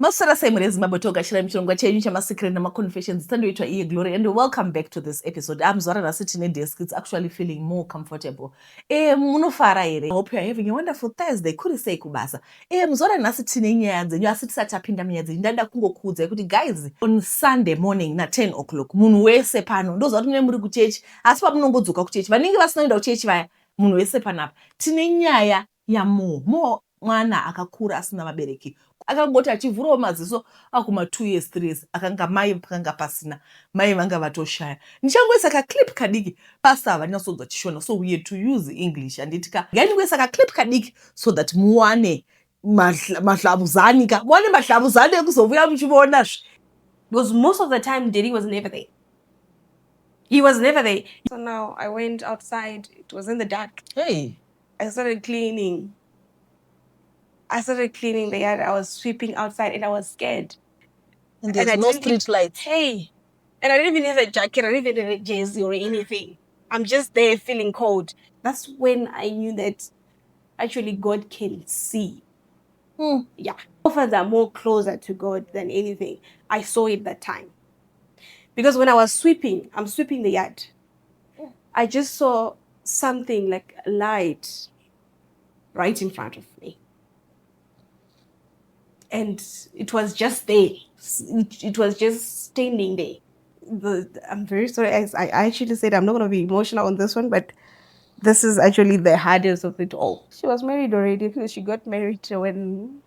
Maswera sei mhuri yeZimbabwe togashira muchirongwa chenyu chamasecret nemaconfessions tandoitwa iye Glory and welcome back to this episode. Ah, muzuva ranhasi tine desk, it's actually feeling more comfortable. Eh, munofara here? Hope you are having a wonderful Thursday. Kuri sei kubasa? Eh, muzuva ranhasi tine nyaya dzenyu asi tisati tapinda munyaya dzenyu ndada kungokuudzai kuti guys on Sunday morning na 10 o'clock munhu wese pano ndoziva kuti mune muri kuchechi asi pamunongodzoka kuchechi vanenge vasina kuenda kuchechi vaya munhu wese panapa tine nyaya yaMo. Mo mwana akakura asina vabereki akangoti achivhurawo maziso akuma 2 years 3 years akanga mai pakanga pasina mai vanga vatoshaya ndichangoisa kaclip kadiki pastor havanyatsodzwa chishona so we had to use english handiti ka ngaindingoisa kaclip kadiki so that muwane mahlavuzani ka muwane mahlavuzani ekuzovuya muchiona zve. Because most of the time daddy was never there. He was never there. So now I went outside. It was in the dark. Hey. I started cleaning. I started cleaning the yard. I was sweeping outside and I was scared. And there's And I no didn't street lights. Hey. And I didn't even have a jacket. I didn't even have a jersey or anything. I'm just there feeling cold. That's when I knew that actually God can see. Yeah. Orphans are more closer to God than anything. I saw it that time. Because when I was sweeping, I'm sweeping the yard. I just saw something like a light right in front of me. And it was just there. It was just standing there. I'm very sorry. I actually said I'm not going to be emotional on this one, but this is actually the hardest of it all. She was married already because she got married when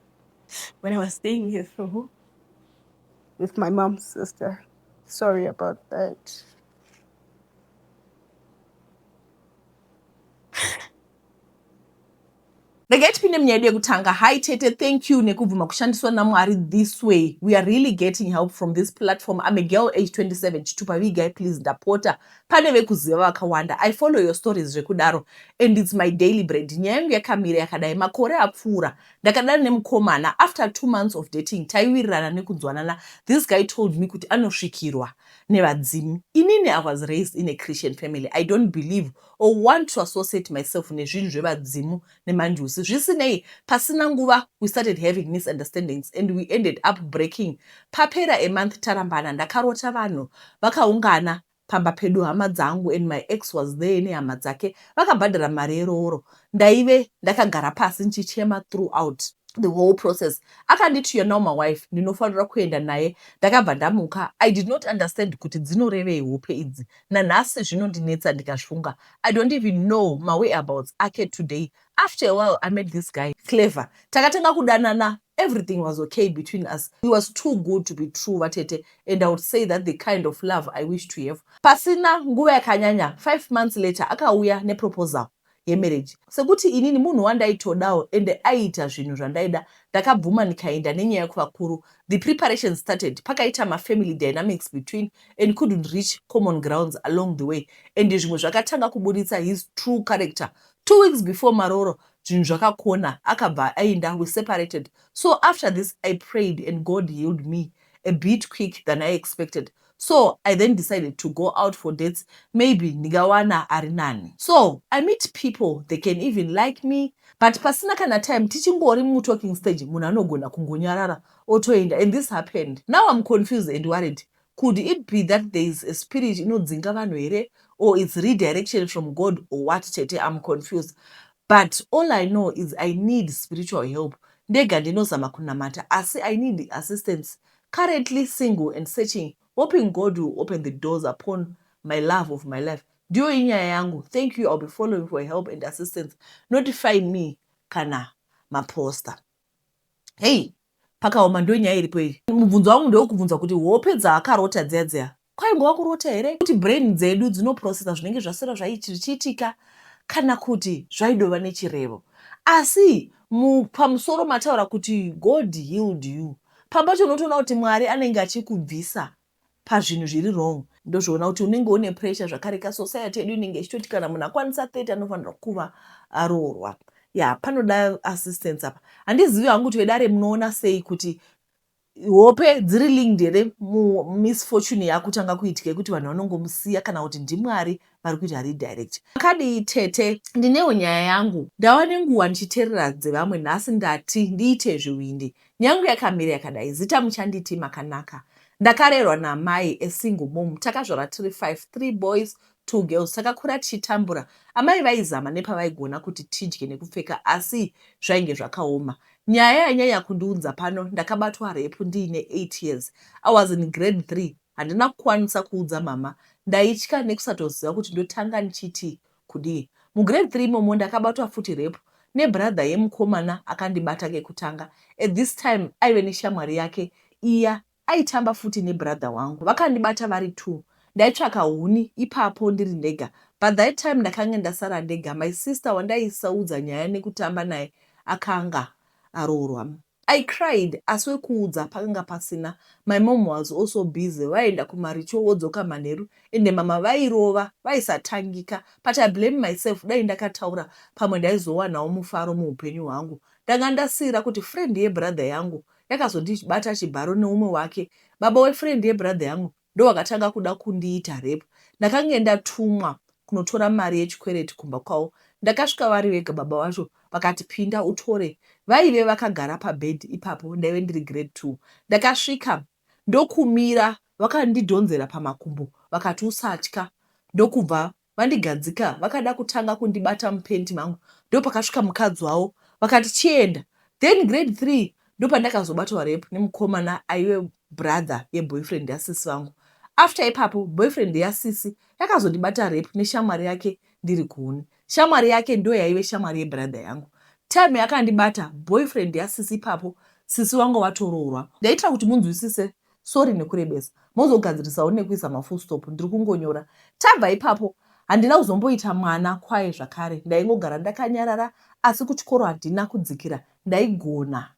I was staying here so with my mom's sister. Sorry about that. Regai tipinde munyaya yedu yekutanga. Hi tete, thank you nekubvuma kushandiswa naMwari this way. We are really getting help from this platform. I'm a girl age 27, chitupa vigai please ndapota. Pane vekuziva vakawanda. I follow your stories zvekudaro and it's my daily bread. Nyaya yangu yakamira yakadai. Makore apfuura ndakadana nemukomana after 2 months of dating taiwirirana nekunzwanana. This guy told me kuti anosvikirwa nevadzimu. Inini I was raised in a Christian family. I don't believe or want to associate myself nezvinhu zvevadzimu nemanjusi. Zvisinei, pasina nguva we started having misunderstandings and we ended up breaking. Papera a month tarambana, ndakarota vanhu vakaungana pamba pedu hama dzangu and my ex was there nehama dzake vakabhadhara mari yerooro. Ndaive ndakagara pasi ndichichema throughout the whole process. Akanditi you're now my wife ndinofanira kuenda naye. Ndakabva ndamuka. I did not understand kuti dzinorevei hope idzi. Nanhasi zvinondinetsa ndikazvifunga. I don't even know mawhereabouts ake today. After a while I met this guy Clever. Takatanga kudanana everything was okay between us. He was too good to be true vatete and I would say that the kind of love I wish to have. Pasina nguva yakanyanya 5 months later akauya neproposal yemarriage. Sekuti inini munhu wandaitodawo ende aiita zvinhu zvandaida ndakabvuma ndikaenda nenyaya kuvakuru. The preparations started pakaita mafamily dynamics between and couldn't reach common grounds along the way and zvimwe zvakatanga kuburitsa his true character. 2 weeks before marooro zvinhu zvakakona akabva aenda we separated. So after this I prayed and God healed me a bit quick than I expected. So I then decided to go out for dates maybe ndingawana ari nani. So I meet people they can even like me but pasina kana time tichingori mutalking stage munhu anogona kungonyarara otoenda and this happened. Now I'm confused and worried. Could it be that there is a spirit inodzinga vanhu here or it's redirection from God or what tete I'm confused. But all I know is I need spiritual help. Ndega ndinozama kunamata asi I need assistance. Currently single and searching hoping God will open the doors upon my love of my life. Ndiyo inyaya yangu. Thank you. I'll be following for help and assistance. Notify me kana maposta. Hey, pakaoma ndiyo nyaya iripo iyi. Mubvunzo wangu ndewekubvunza kuti hope dzaakarota dziya dziya kwaingova kurota here kuti brain dzedu dzinoprocessa zvinenge zvaswera zvichiitika kana kuti zvaidova nechirevo. Asi pamusoro mataura kuti God healed you. Pamba pacho unotoona kuti Mwari anenge achikubvisa pazvinhu zviri wrong. Ndozviona kuti unenge une pressure zvakare ka society yedu inenge ichitoti kana munhu akwanisa 30 anofanirwa kuva aroorwa. Ya, panoda assistance apa. Handizivi hangu kuti vedare munoona sei kuti Hope dziri linked here mumisfortune yakutanga kuitika yekuti vanhu vanongomusiya kana kuti ndiMwari vari kuita redirect? Makadii tete? Ndinewo nyaya yangu. Ndava nenguva ndichiterera dzevamwe nhasi ndati ndiite zviwindi. Nyangu yakamira yakadai. Zita muchanditi Makanaka. Ndakarerwa naamai a single mom. Takazvara tiri five, three boys, two girls. Takakura tichitambura. Amai vaizama nepavaigona kuti tidye nekupfeka asi zvainge zvakaoma. Nyaya yanyanya kundiunza pano ndakabatwa rape ndiine 8 years. I was in grade 3 handina kukwanisa kuudza mama. Ndaitya nekusatoziva kuti ndotanga ndichiti kudii. Mugrade 3 imomo ndakabatwa futi rape nebrother yemukomana akandibata kekutanga. At this time aive neshamwari yake iya aitamba futi nebrother wangu. Vakandibata vari two. Ndaitsvaka huni ipapo ndiri ndega. But that time ndakange ndasara ndega my sister wandaisaudza nyaya nekutamba naye akanga aroorwa. I cried asi wekuudza pakanga pasina. My mom was also busy vaienda kumaricho wodzoka manheru ende mama vairova vaisatangika but I blame myself dai ndakataura pamwe ndaizowanawo mufaro muupenyu hwangu. Ndanga ndasiira kuti friend yebrother yangu yakazondibata chibharo neumwe wake. Baba wefriend yebrother yangu ndovakatanga kuda kundiita rape. Ndakange ndatumwa kunotora mari yechikwereti kumba kwavo. Ndakasvika vari vega baba vacho vakati pinda utore. Vaive vakagara pabed ipapo ndaive ndiri grade 2. Ndakasvika ndokumira vakandidhonzera pamakumbo vakati usatya ndokubva vandigadzika vakada kutanga kundibata mupenti mangu ndopakasvika mukadzi wavo vakati chienda. Then grade 3 ndopandakazobatwa rape nemukomana aive brother yeboyfriend yasisi vangu. After ipapo boyfriend yasisi yakazondibata rape neshamwari yake ndiri kuhuni. Shamwari yake ndo yaive shamwari yebrother yangu. Time yakandibata boyfriend yasisi ipapo sisi wangu vatoroorwa. Ndaitira kuti munzwisise sorry nekurebesa. Mozogadzirisawo nekuisa mafull stop ndiri kungonyora. Tabva ipapo handina kuzomboita mwana kwaye zvakare ndaingogara ndakanyarara asi kuchikoro handina kudzikira ndaigona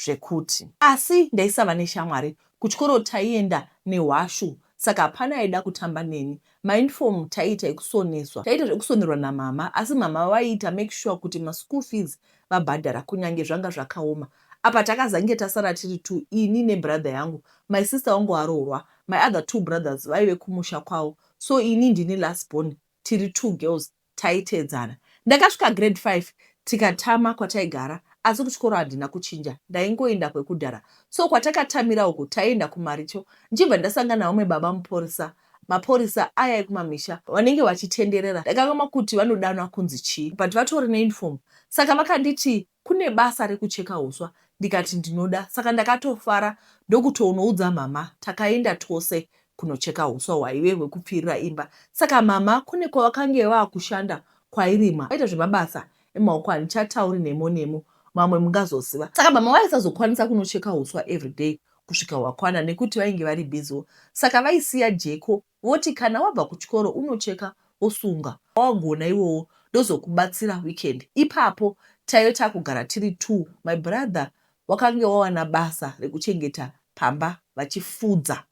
zvekuti. Asi ndaisava neshamwari. Kuchikoro taienda nehwashu saka hapana aida kutamba neni. Mauniform taiita ekusoneswa. Taiita zvekusonerwa namama asi mama vaiita make sure kuti maschool fees vabhadhara kunyange zvanga zvakaoma. Apa takazange tasara tiri two ini nebrother yangu. My sister wangu aroorwa. My other two brothers vaive kumusha kwavo so ini ndini last born tiri two girls taiteedzana. Ndakasvika grade 5 tikatama kwataigara asi kuchikoro handina kuchinja ndaingoenda kwekudhara. So kwatakatamira uku taienda kumaricho ndichibva ndasangana navamwe baba muporisa mapurisa aya ekumamisha vanenge vachitenderera ndakanganwa kuti vanodanwa kunzi chii but vatori neuniform saka vakanditi kune basa rekucheka huswa ndikati ndinoda saka ndakatofara ndokutonoudza mama takaenda tose kunocheka huswa hwaive hwekupfirira imba saka mama kune kwavakange vakushanda kwairimwa vaita zvemabasa emaoko handichatauri nemo nemo mamwe mungazoziva saka mama vaisazokwanisa kunocheka huswa everyday kusvika hwakwana nekuti vainge vari busy saka vaisiya jeko voti kana wabva kuchikoro unocheka wosunga wagona iwowo ndozokubatsira weekend ipapo taive takugara tiri two my brother wakange wawana basa rekuchengeta pamba vachifudza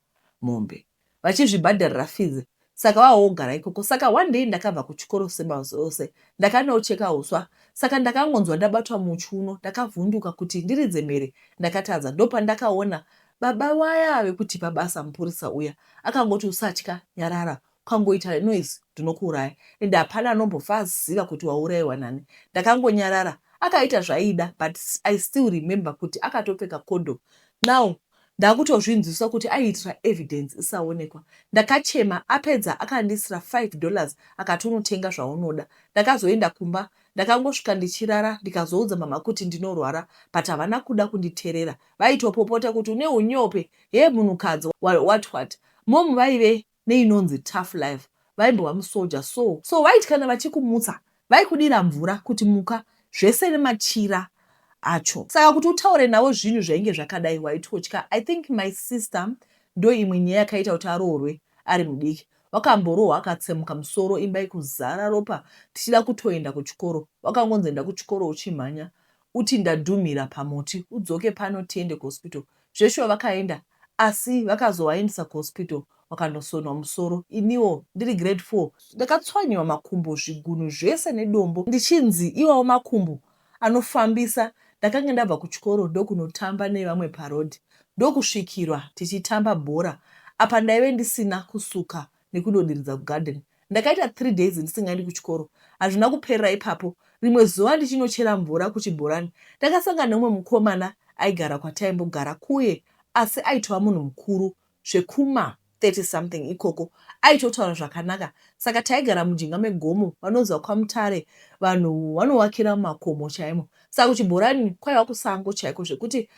mombe vachizvibhadharira fees saka vawogara ikoko saka one day ndakabva kuchikoro semazuva ose ndakanocheka huswa saka ndakangonzwa ndabatwa muchiuno ndakavhunduka kuti ndiridze mhere ndakatadza ndopandakaona baba waya vekutipa basa mupurisa uya akangoti usatya nyarara ukangoita noise ndinokuuraya ende hapana anombofa aziva kuti waurayiwa nani ndakangonyarara akaita zvaida but I still remember kuti akatopfeka condom now ndakutozvinzwisisa kuti aiitira evidence isaonekwa ndakachema apedza akandiisira 5 dollars akati unotenga zvaunoda ndakazoenda kumba ndakangosvika ndichirara ndikazoudza mama kuti ndinorwara but havana kuda kunditerera vaitopopota kuti une unyope he munhukadzi what what mom vaive neinonzi tough life vaimbova musoja so so vaiti kana vachikumutsa vaikudira mvura kuti muka zvese nemachira acho saka kuti utaure navo zvinhu zvainge zvakadai waitotya I think my sister ndo imwe nyaya yakaita kuti aroorwe ari mudiki wakamborohwa akatsemuka musoro imba ikuzara ropa tichida kutoenda kuchikoro wakangonzi enda kuchikoro uchimhanya uti ndadhumhira pamuti udzoke pano tiende kuhospital zveshuwa vakaenda asi vakazovaendesa kuhospital vakandosonwa musoro iniwo ndiri grade 4 ndakatswanyiwa makumbo zvigunwe zvese nedombo ndichinzi iwawo makumbo anofambisa ndakanga ndabva kuchikoro ndokunotamba nevamwe parodhi. ndokusvikirwa tichitamba bhora apa ndaive ndisina kusuka nekundodiridza kugarden. Ndakaita 3 days ndisingaendi kuchikoro. Hazvina kuperera ipapo. Rimwe zuva ndichinochera mvura kuchibhorani ndakasangana neumwe mukomana aigara kwataimbogara kuye asi aitova munhu mukuru zvekuma 30 something ikoko aitotaura zvakanaka saka taigara mujinga megomo vanoziva kwaMutare vanhu vanovakira mumakomo chaimo saka kuchibhorani kwaiva kusango chaiko zvekuti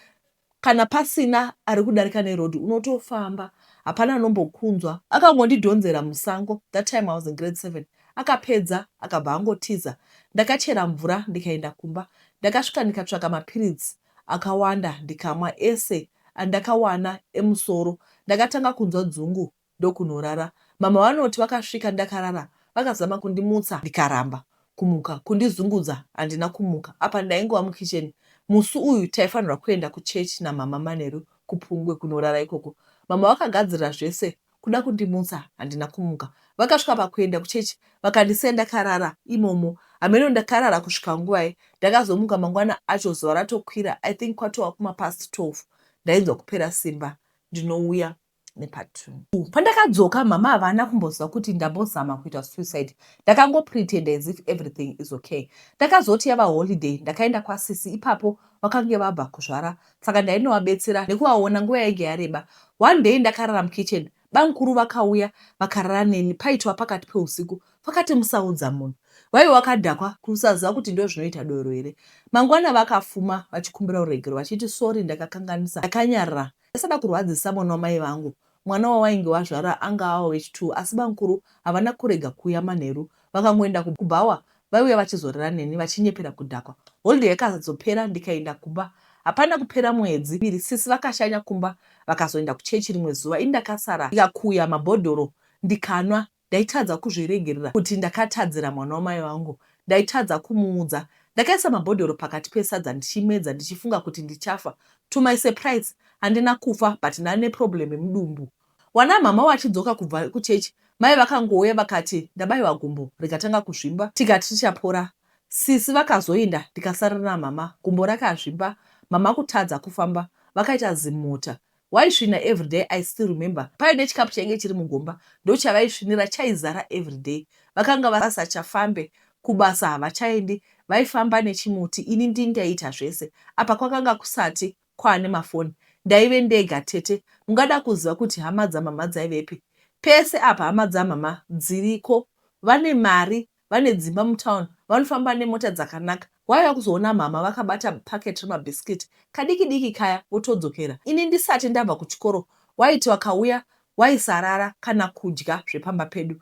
kana pasina ari kudarika neroad unotofamba hapana anombokunzwa akangondidhonzera musango that time I was in grade 7 akapedza akabva angotiza ndakachera mvura ndikaenda kumba ndakasvika ndikatsvaka mapiritsi akawanda ndikamwa ese andakawana emusoro ndakatanga kunzwa dzungu ndokunorara mama vanoti vakasvika ndakarara vakazama kundimutsa ndikaramba kumuka kundizungudza handina kumuka apa ndaingova mukicheni musi uyu taifanirwa kuenda kuchechi namama manheru kupungwe kunorara ikoko mama vakagadzirira zvese kuda kundimutsa handina kumuka vakasvika pakuenda kuchechi vakandisiya ndakarara imomo hameno ndakarara kusvika nguvai ndakazomuka mangwana acho zuva ratokwira I think kwatova kumapast 12 ndainzwa kupera simba ndinouya nepart 2 pandakadzoka mama havana kumboziva kuti ndambozama kuita suicide ndakangopretend as if everything is okay ndakazoti yava holiday ndakaenda kwasisi ipapo vakange vabva kuzvara saka ndainovabetsera nekuvaona nguva yainge yareba one day ndakarara mukitchen bamukuru vakauya vakarara neni paitwa pakati peusiku vakati musaudza munhu vaive vakadhakwa kusaziva kuti ndo zvinoita doro here mangwana vakafuma vachikumbira ruregero vachiti sorry ndakakanganisa ndakanyarara ndasada kurwadzisa mwana wamai vangu mwana wawainge wazvara anga ava wechi2 asi bamukuru havana kurega kuuya manheru vakangoenda kubhawa vaiuya vachizorera neni vachinyepera kudhakwa holiday yakazopera ndikaenda kumba hapana kupera mwedzi miviri sisi vakashanya kumba vakazoenda kuchechi rimwe zuva ini ndakasara ndikakuya mabhodhoro ndikanwa ndaitadza kuzviregerera kuti ndakatadzira mwana wamai vangu ndaitadza kumuudza ndakaisa mabhodhoro pakati pesadza ndichimedza ndichifunga kuti ndichafa to my surprise handina kufa but ndane problem yemudumbu wana mama wachidzoka kubva kuchechi mai vakangouya vakati ndabayiwa gumbo rikatanga kuzvimba tikati tichapora sisi vakazoenda ndikasara namama gumbo rakazvimba mama kutadza kufamba vakaita zimota waisvina everyday I still remember paine chikapu chainge chiri mugomba ndochavaisvinira chaizara everyday vakanga vasachafambe kubasa havachaendi vaifamba nechimuti ini ndini ndaiita zvese apa kwakanga kusati kwaane mafoni ndaive ndega tete mungada kuziva kuti hama dzamama dzaivepi pese apa hama dzamama dziriko vane mari vane dzimba mutauni vanofamba nemota dzakanaka waiva kuzoona mama vakabata paketi remabhisikiti kadiki diki kaya votodzokera ini ndisati ndabva kuchikoro waiti vakauya waisarara kana kudya zvepamba pedu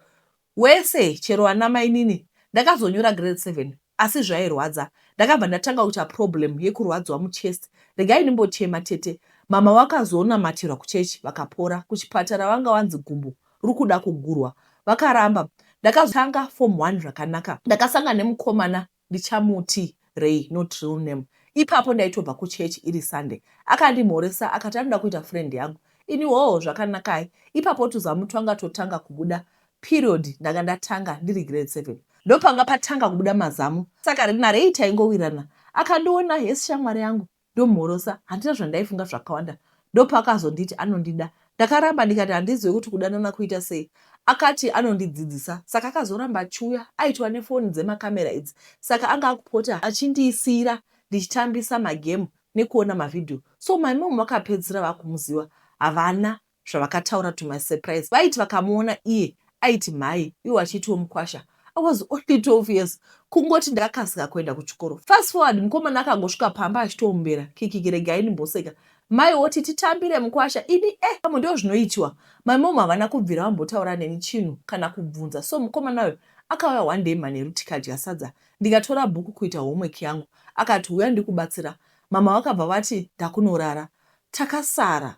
wese chero ana mainini ndakazonyora grade 7 asi zvairwadza ndakabva ndatanga kuita problem yekurwadziwa muchest regai ndimbochema tete mama vakazonamatirwa kuchechi vakapora kuchipatara vanga vanzi gumbo riri kuda kugurwa vakaramba ndakazotanga form 1 zvakanaka ndakasangana nemukomana ndichamuti Ray not real name ipapo ndaitobva kuchechi iri Sunday akandimhoresa akati anoda kuita friend yangu ini hoo zvakanakai ipapo tuzamu twanga totanga kubuda period ndanga ndatanga ndiri grade 7 ndopanga patanga kubuda mazamu saka naRay taingowirirana akandiona hesi shamwari yangu ndomhorosa handina zvandaifunga zvakawanda ndopaakazonditi anondida ndakaramba ndikati handizivi kuti kudanana kuita sei akati anondidzidzisa saka akazoramba achiuya aitwa nefoni dzemakamera idzi saka anga akupota achindiisira ndichitambisa magemu nekuona mavhidhiyo so my mom vakapedzisira vakumuziva havana zvavakataura to my surprise vaiti vakamuona iye aiti mhai iwo achitiwo mukwasha I was only 12 years kungoti ndakakasika kuenda kuchikoro fast forward mukomana akangosvika pamba achitoombera kikiki regai ndimboseka mai woti titambire mukwasha ini eh pamwe ndo zvinoitiwa my mom havana kubvira vambotaura neni chinhu kana kubvunza so mukomana uyo akauya one day manheru tikadya sadza ndikatora bhuku kuita homework yangu akati uya ndikubatsira mama vakabva vati ndakunorara takasara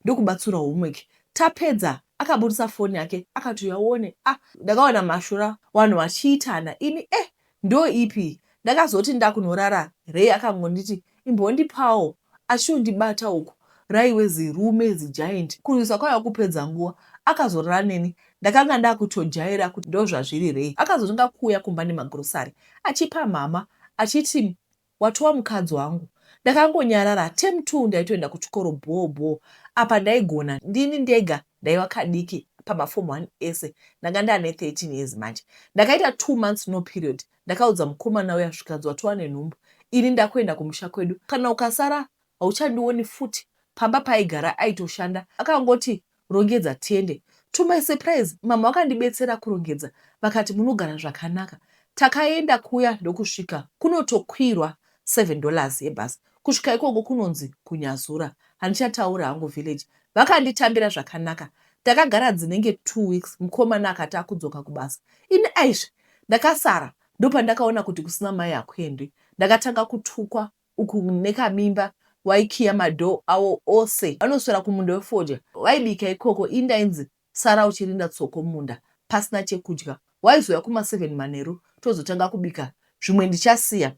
ndokubatsura homework tapedza akabudisa foni yake akati uyaone ah ndakaona mashura vanhu vachiitana ini eh ndo ipi ndakazoti ndakunorara Ray akangonditi imbondipawo achitondibata uku raiwe zirume zigiant kurwisa kwaiva kupedza nguva akazorara neni ndakanga ndakutojaira kuti ndo zvazviri Ray akazotanga kuuya kumba nemagrosari achipa mama achiti watova mukadzi wangu. Ndakangonyarara. Term 2 ndaitoenda kuchikoro bhoo bhoo. Apa ndaigona. Ndini ndega ndaiva kadiki pamaform 1 ese. Ndanga ndane 13 years manje. Ndakaita 2 months no period. Ndakaudza mukomana uya zvikanzi watova nenhumbu. Ini ndakuenda kumusha kwedu. Kana ukasara hauchandioni futi. Pamba paaigara aitoshanda. Akangoti rongedza tiende. To my surprise mama vakandibetsera kurongedza vakati munogara zvakanaka. Takaenda kuya ndokusvika kunotokwirwa $7 yebus kusvika ikoko kunonzi kuNyazura handichataura hangu village. Vakanditambira zvakanaka. Takagara dzinenge 2 weeks mukomana akati akudzoka kubasa. Ini aizve ndakasara ndopandakaona kuti kusina mai hakuendwi. Ndakatanga kutukwa uku nekamimba waikiya madoor awo ose vanoswera kumunda wefodya vaibika ikoko ini ndainzi sara uchirinda tsoko mumunda pasina chekudya waizouya kuma 7 manheru tozotanga kubika zvimwe ndichasiya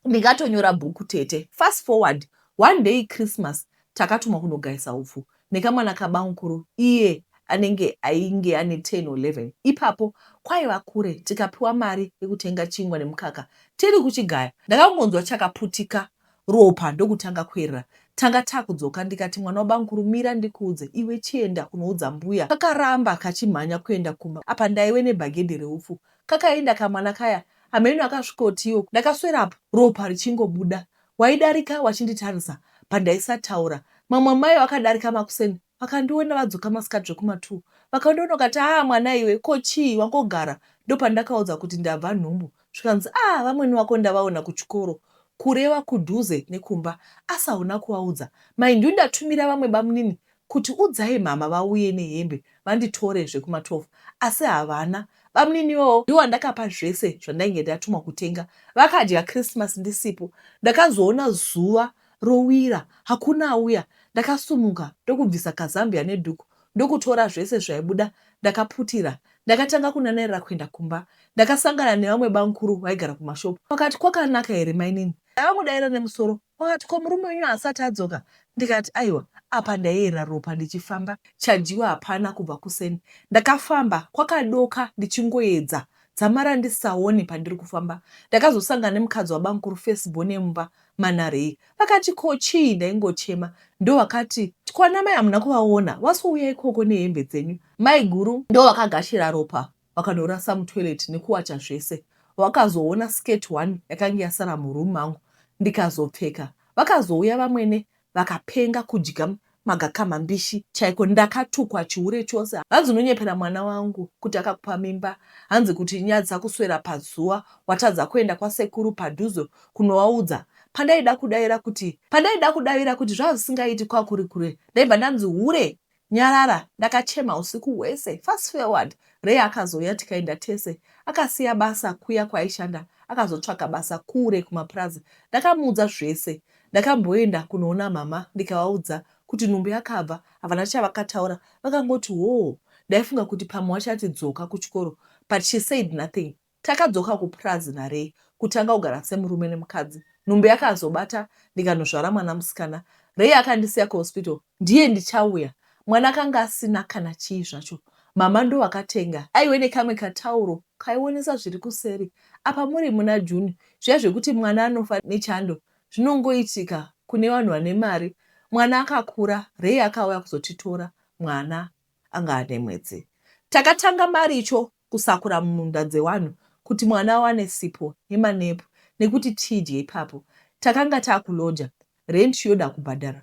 ndingatonyora bhuku tete. Fast forward one day Christmas takatumwa kunogayisa hupfu nekamwana kabamukuru iye anenge ainge ane 10 or 11 ipapo kwaiva kure tikapiwa mari yekutenga chingwa nemukaka tiri kuchigaya ndakangonzwa chakaputika ropa ndokutanga kuerera tanga takudzoka ndikati mwana wabamukuru mira ndikuudze iwe chienda kunoudza mbuya kakaramba kachimhanya kuenda kumba apa ndaiwe nebhagedhi reupfu kakaenda kamwana kaya hameno akasvikotiwo ndakaswerapo ropa richingobuda Waidarika wachinditarisa pandaisataura. Mamwe amai vakadarika makuseni vakandiona vadzoka masikati zvekuma two. Vakandiona vakati haa mwana iwe ko chii wangogara ndopandakaudza kuti ndabva nhumbu zvikanzi aah vamwene wako ndavaona kuchikoro kureva kudhuze nekumba asi hauna kuvaudza. Mind you ndatumira vamwe bamunini kuti udzai mhamha vauye nehembe vanditore zvekuma 12 asi havana. Bamunini ivavo ndivo vandakapa zvese zvandainge ndatumwa kutenga. Vakadya Christmas ndisipo. Ndakazoona zuva rowira hakuna auya. Ndakasumuka ndokubvisa kazambia nedhuku ndokutora zvese zvaibuda ndakaputira. Ndakatanga kunanairira kuenda kumba. Ndakasangana nevamwe bamukuru vaigara kumashop vakati kwakanaka here mainini? Ndakangodaira nemusoro Vakati ko murume wenyu haasati adzoka? Ndikati aiwa apa ndaiyerera ropa ndichifamba. Chadyiwa hapana kubva kuseni. Ndakafamba kwakadoka ndichingoedza dzamara ndisaone pandiri kufamba. Ndakazosangana nemukadzi wabamukuru first born yemumba maNarey. Vakati ko chii ndaingochema. Ndovakati kwana mai hamuna kuvaona vasouya ikoko nehembe dzenyu. Maiguru ndovakagashira ropa vakanorasa mutoilet nekuwacha zvese. Vakazoona skirt one yakange yasara muroom mangu ndikazopfeka. Vakazouya vamwene vakapenga kudya magaka mambishi chaiko. Ndakatukwa chihure chose hanzi unonyepera mwana wangu kuti akakupa mimba hanzi kuti nyadza kuswera pazuva watadza kuenda kwasekuru padhuze kunovaudza. Pandaida kudaira kuti pandaida kudavira kuti zvazvisingaiti kwakuri kure ndaibva ndanzi hure Nyarara ndakachema husiku hwese fast forward Ray akazouya tikaenda tese akasiya basa kuya kwaaishanda akazotsvaka basa kure kumapurazi ndakamuudza zvese ndakamboenda kunoona mama ndikavaudza kuti nhumbu yakabva havana chavakataura vakangoti hoo ndaifunga kuti pamwe vachati dzoka kuchikoro but she said nothing Takadzoka kupurazi naRay kutanga kugara semurume nemukadzi. Nhumbu yakazobata ndikanozvara mwana musikana. Ray akandisiya kuhospital ndiye ndichauya. Mwana akanga asina kana chii zvacho. Mama ndovakatenga. Aiwe nekamwe katauro kaionesa zviri kuseri. Apa muri muna June zviya zvekuti mwana anofa nechando zvinongoitika kune vanhu vane mari. Mwana akakura Ray akauya kuzotitora mwana anga ane mwedzi. Takatanga maricho kusakura mumunda dzewanhu kuti mwana awane sipo nemanepu nekuti tidye ipapo. Takanga takuloja, rent yoda kubhadhara.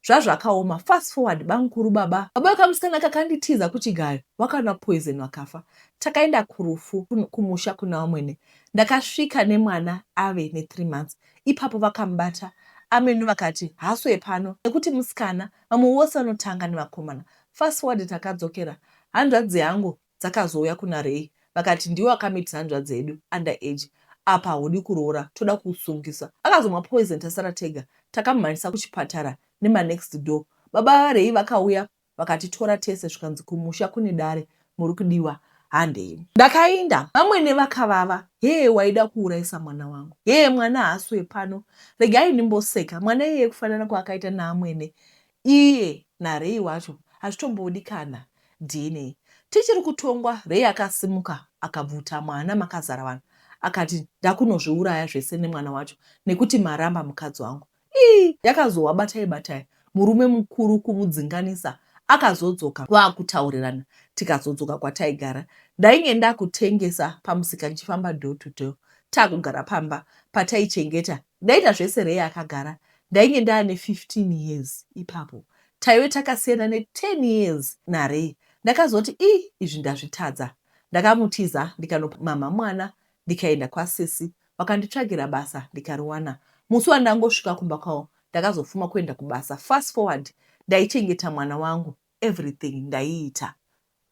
Zvazvakaoma. Fast forward bamkuru baba baba vekamusikana kakanditiza kuchigayo vakanwa poison vakafa. Takaenda kurufu kumusha kuna vamwene. Ndakasvika nemwana ave ne three months ipapo vakamubata ameno vakati haasi wepano nekuti musikana vamwe vose vanotanga nevakomana. Fast forward takadzokera hanzvadzi yangu dzakazouya kuna Ray vakati ndiwe wakamitisa hanzvadzi yedu under age apa haudi kuroora toda kukusungisa. Akazomwa poison tasara tega takamumhanyisa kuchipatara nemanext door. Baba vaRay vakauya vakatitora tese zvikanzi kumusha kune dare muri kudiwa handei. Ndakainda vamwene vakavava hee waida kuurayisa mwana wangu hee mwana haasi wepano regai ndimboseka mwana iyeye kufanana kwaakaita naamwene Iye naRay wacho hazvitombodi kana DNA. Tichiri kutongwa Ray akasimuka akabvuta mwana makazara vanhu akati ndakunozviuraya zvese nemwana wacho nekuti maramba mukadzi wangu. Ii yakazowa batai batai murume mukuru kumudzinganisa akazodzoka kwakutaurirana tikazodzoka kwataigara. Ndainge ndakutengesa pamusika ndichifamba door to door takugara pamba pataichengeta ndaita zvese Ray akagara. Ndainge ndaane 15 years ipapo. Taive takasiyana ne10 years naRay. Ndakazoti ii izvi ndazvitadza. Ndakamutiza ndikanomamha mwana ndikaenda kwasisi vakanditsvagira basa ndikariwana. Musi wandangosvika kumba kwavo ndakazofuma kuenda kubasa fast forward ndaichengeta mwana wangu everything ndaiita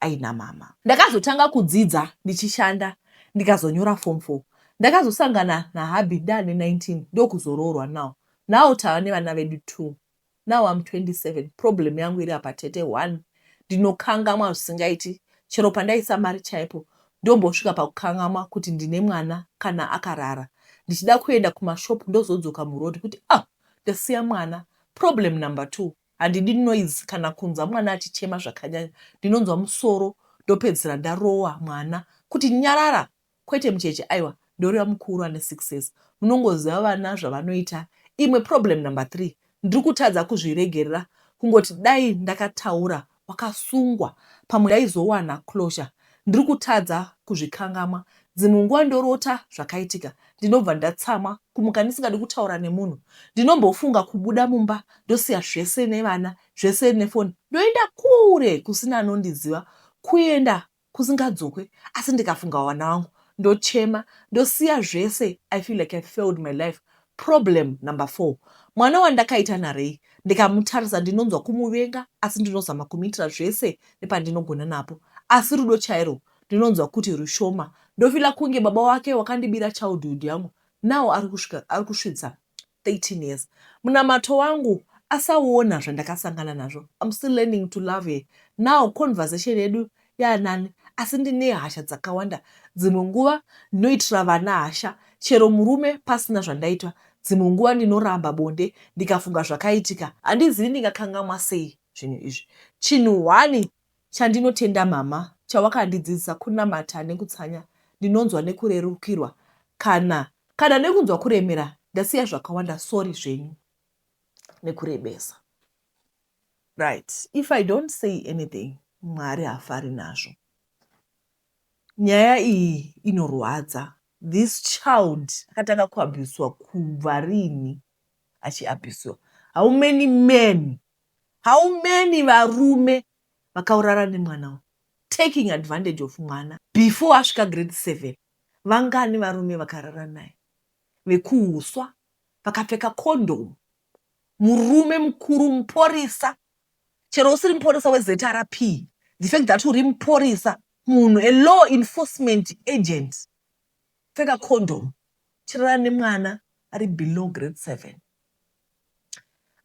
aina mama. Ndakazotanga kudzidza ndichishanda ndikazonyora form four. Ndakazosangana nahubby ndaane 19 ndokuzoroorwa now. Now tava nevana vedu two. Now I'm 27 problem yangu iri apa tete one ndinokangamwa zvisingaiti chero pandaisa mari chaipo ndombosvika pakukangamwa kuti ndine mwana kana akarara ndichida kuenda kumashop ndozodzoka muroad kuti ah ndasiya mwana. Problem number two handidi noise kana kunzwa mwana achichema zvakanyanya ndinonzwa musoro ndopedzisira ndarowa mwana kuti nyarara kwete mucheche aiwa ndoreva mukuru ane six years munongoziva vana zvavanoita imwe problem number three ndiri kutadza kuzviregerera kungoti dai ndakataura wakasungwa pamwe ndaizowana closure ndiri kutadza kuzvikangamwa dzimwe nguva ndorota zvakaitika ndinobva ndatsamwa kumuka ndisingadi kutaura nemunhu ndinombofunga kubuda mumba ndosiya zvese nevana zvese nefoni ndoenda kure kusina anondiziva kuenda kusingadzokwe asi ndikafunga vana vangu ndochema ndosiya zvese I feel like I failed my life. Problem number four mwana wandakaita naRay ndikamutarisa ndinonzwa kumuvenga asi ndinozama kumuitira zvese nepandinogona napo asi rudo chairwo ndinonzwa kuti rushoma ndofila kunge baba wake wakandibira childhood yangu now ari kusvitsa 13 years munamato wangu asaona zvandakasangana nazvo I'm still learning to love her now conversation yedu yaanani asi ndine hasha dzakawanda dzimwe nguva ndinoitira vana hasha chero murume pasina zvandaitwa dzimwe nguva ndinoramba bonde ndikafunga zvakaitika handizivi ndingakangamwa sei zvinhu izvi chinhu one Chandinotenda mama chawakandidzidzisa kunamata nekutsanya ndinonzwa nekurerukirwa kana kana nekunzwa kuremera ndasiya zvakawanda sorry zvenyu nekurebesa. Right if I don't say anything Mwari hafari nazvo. Nyaya iyi inorwadza this child akatanga kuabuswa kubva rini achiabuswa how many men How many varume vakaurara nemwana uyu taking advantage of mwana before asvika grade 7 vangani varume vakarara naye vekuhuswa vakapfeka condom murume mukuru muporisa chero usiri muporisa weZRP the fact that uri muporisa munhu a law enforcement agent pfeka condom chirara nemwana ari below grade 7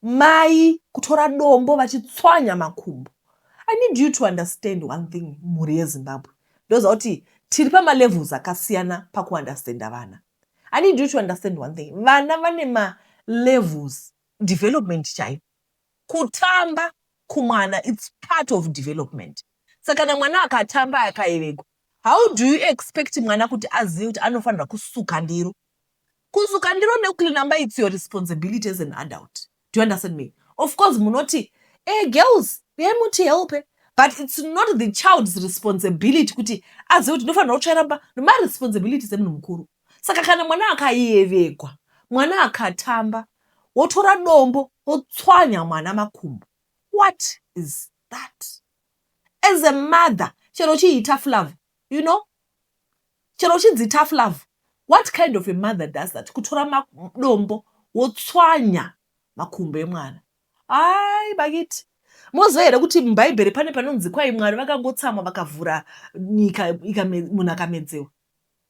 Mai kutora dombo vachitswanya makumbo. I need you to understand one thing mhuri yeZimbabwe. Ndoziva kuti tiri pamalevels akasiyana pakuunderstanda vana. I need you to understand one thing. Vana vane malevels development chaiyo. Kutamba kumwana it's part of development. Saka kana mwana akatamba akayevegwa, how do you expect mwana kuti azive kuti anofanirwa kusuka ndiro? Kusuka ndiro nekucleana mba it's your responsibility as an adult. Do you understand me? Of course munoti, eh girls, uyai mutihelpe. But it's not the child's responsibility kuti azive kuti ndofanirwa kutsvaira mba. Maresponsibilities emunhu mukuru. Saka kana mwana akayevegwa, mwana akatamba, wotora dombo wotswanya mwana makumbo. What is that? As a mother, chero chii tough love, you know? Chero uchinzi tough love, what kind of a mother does that? Kutora madombo wotswanya makumbo emwana. Ai bakiti. Moziva here kuti muBhaibheri pane panonzi kwai Mwari vakangotsamwa vakavhura nyika munhu akamedzewa.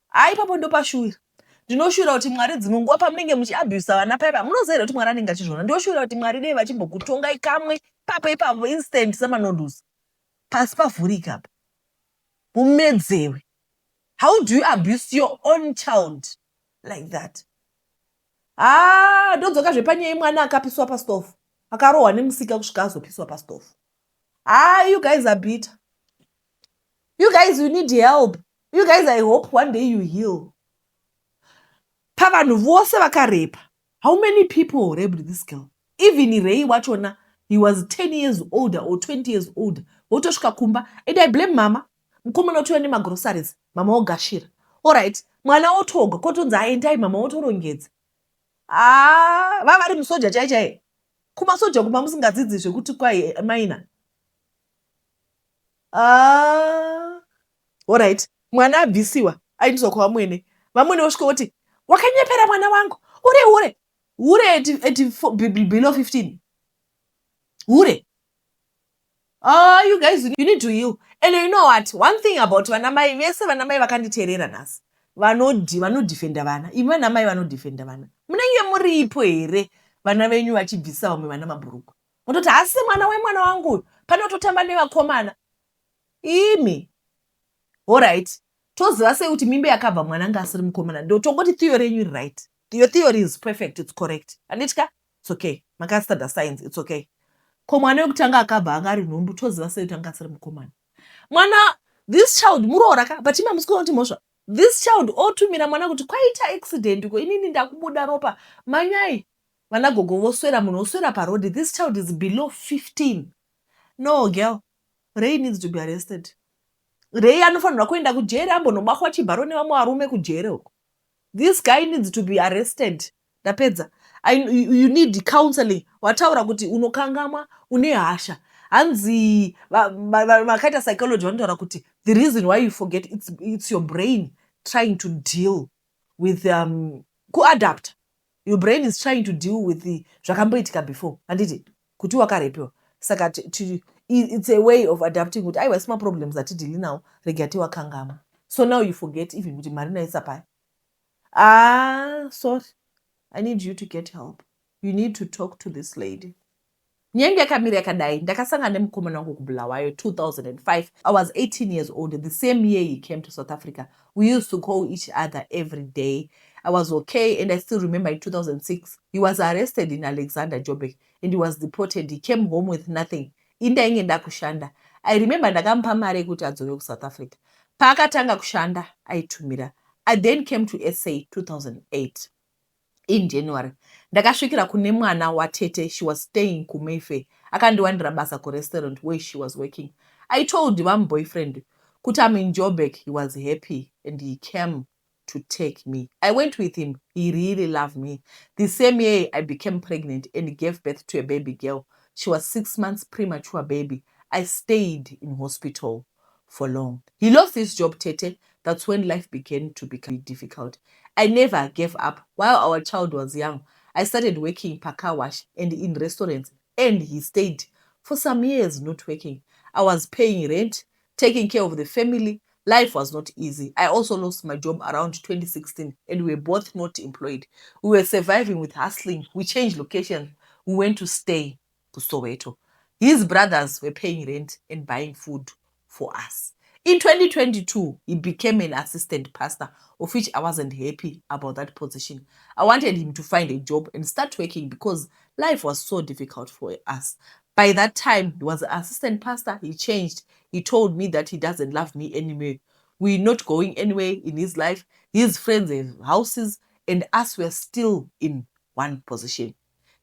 Haa ipapo ndopashuwira. Ndinoshuwira kuti Mwari dzimwe nguva pamunenge muchiabusa vana paipa munoziva here kuti Mwari anenge achizviona. Ndoshuwira kuti Mwari dei vachimbokutongai kamwe ipapo ipapo instant samanonduza. Pasi pavhurika apa. Mumedzewe. How do you abuse your own child like that? Haa ndodzoka zvepanyaya yemwana akapiswa pastofu. Akarohwa nemusika kusvika azopiswa pastofu. Haa you guys are bitter. You guys you need help. You guys I hope one day you heal. Pavanhu vose vakarepa. How many people raped this girl? Even Ray wachona, he was 10 years older or 20 years older. Wotosvika kumba, and I blame mama. Mukomana otouya nemagroceries, mama ogashira. Alright, mwana otoga, kotonzi aendai, mama otorongedza. Ah, vava vari musoja chai chai. Kumasoja kuma musingadzidzi zvekuti kwai maina. Ah, alright, mwana abvisiwa, aindiswa kwavamwene. Vamwene vosvika voti, "Wakanyepera mwana wangu, uri hure." Hure at below 15. Hure. Ah, you guys, you need to heal. And you know what? One thing about vanamai vese, vanamai vakanditeerera nhasi, vanodhifenda vana. Imi vanamai vanodhifenda vana, munenge muripo here vana venyu vachibvisa vamwe vana mabhurugwa? Mototi hasi mwana wemwana wangu uyu, panototamba nevakomana. Imi, alright, toziva sei kuti mimba yakabva mwana anga asiri mukomana? Ndo tongoti theory yenyu iri right. Your theory is perfect, it's correct. Handitya, it's okay. Makastada science, it's okay. Ko mwana wekutanga akabva anga ari nhumbu, toziva sei kuti anga asiri mukomana? Mwana, this child muroora ka, but imi hamusi kuona kuti mhosva. This child otumira mwana kuti kwaita accident ko, inini ndakubuda ropa, manyai. Vanagogo voswera, munhu oswera parodi. This child is below 15. No, girl, Ray needs to be arrested. Ray anofanirwa kuenda kujeri, ambonobatwa chibharo nevamwe varume kujere uko. This guy needs to be arrested. Ndapedza. You need counseling. Wataura kuti unokangamwa, une hasha. Hanzi vakaita psychology vanotaura kuti the reason why you forget, it's your brain trying to deal with kuadapt. Your brain is trying to deal with the zvakamboitika before, handiti? Kuti wakarepiwa, saka it's a way of adapting kuti aiwa, sima problems atidhili nawo, rega tiwakangamwa. So now you forget even kuti mari naisa pai. Ah, sorry, I need you to get help. You need to talk to this lady. Nyange yakamira yakadai, ndakasangana nemukomana wangu kuBulawayo 2005. I was 18 years old. The same year he came to South Africa. We used to call each other every day. I was okay, and I still remember in 2006 he was arrested in Alexander, Joburg, and he was deported. He came home with nothing. Indainge ndakushanda. I remember ndakamupa mari yekuti adzoke kuSouth Africa. Paakatanga kushanda aitumira. I then came to SA 2008 in January. Ndakasvikira kune mwana watete. She was staying kuMayfair. Akandiwanira basa kurestaurant where she was working. I told vamuboyfriend kuti I'm in Joburg. He was happy and he came to take me. I went with him. He really loved me. The same year I became pregnant and gave birth to a baby girl. She was 6 months premature baby. I stayed in hospital for long. He lost his job, tete. That's when life began to become difficult. I never gave up. While our child was young, I started working per car wash and in restaurants, and he stayed for some years not working. I was paying rent, taking care of the family. Life was not easy. I also lost my job around 2016 and we were both not employed. We were surviving with hustling. We changed location. We went to stay to Soweto. His brothers were paying rent and buying food for us. In 2022, he became an assistant pastor, of which I wasn't happy about that position. I wanted him to find a job and start working because life was so difficult for us. By that time, he was an assistant pastor. He changed. He told me that he doesn't love me anymore. We're not going anywhere in his life. His friends have houses, and us were still in one position.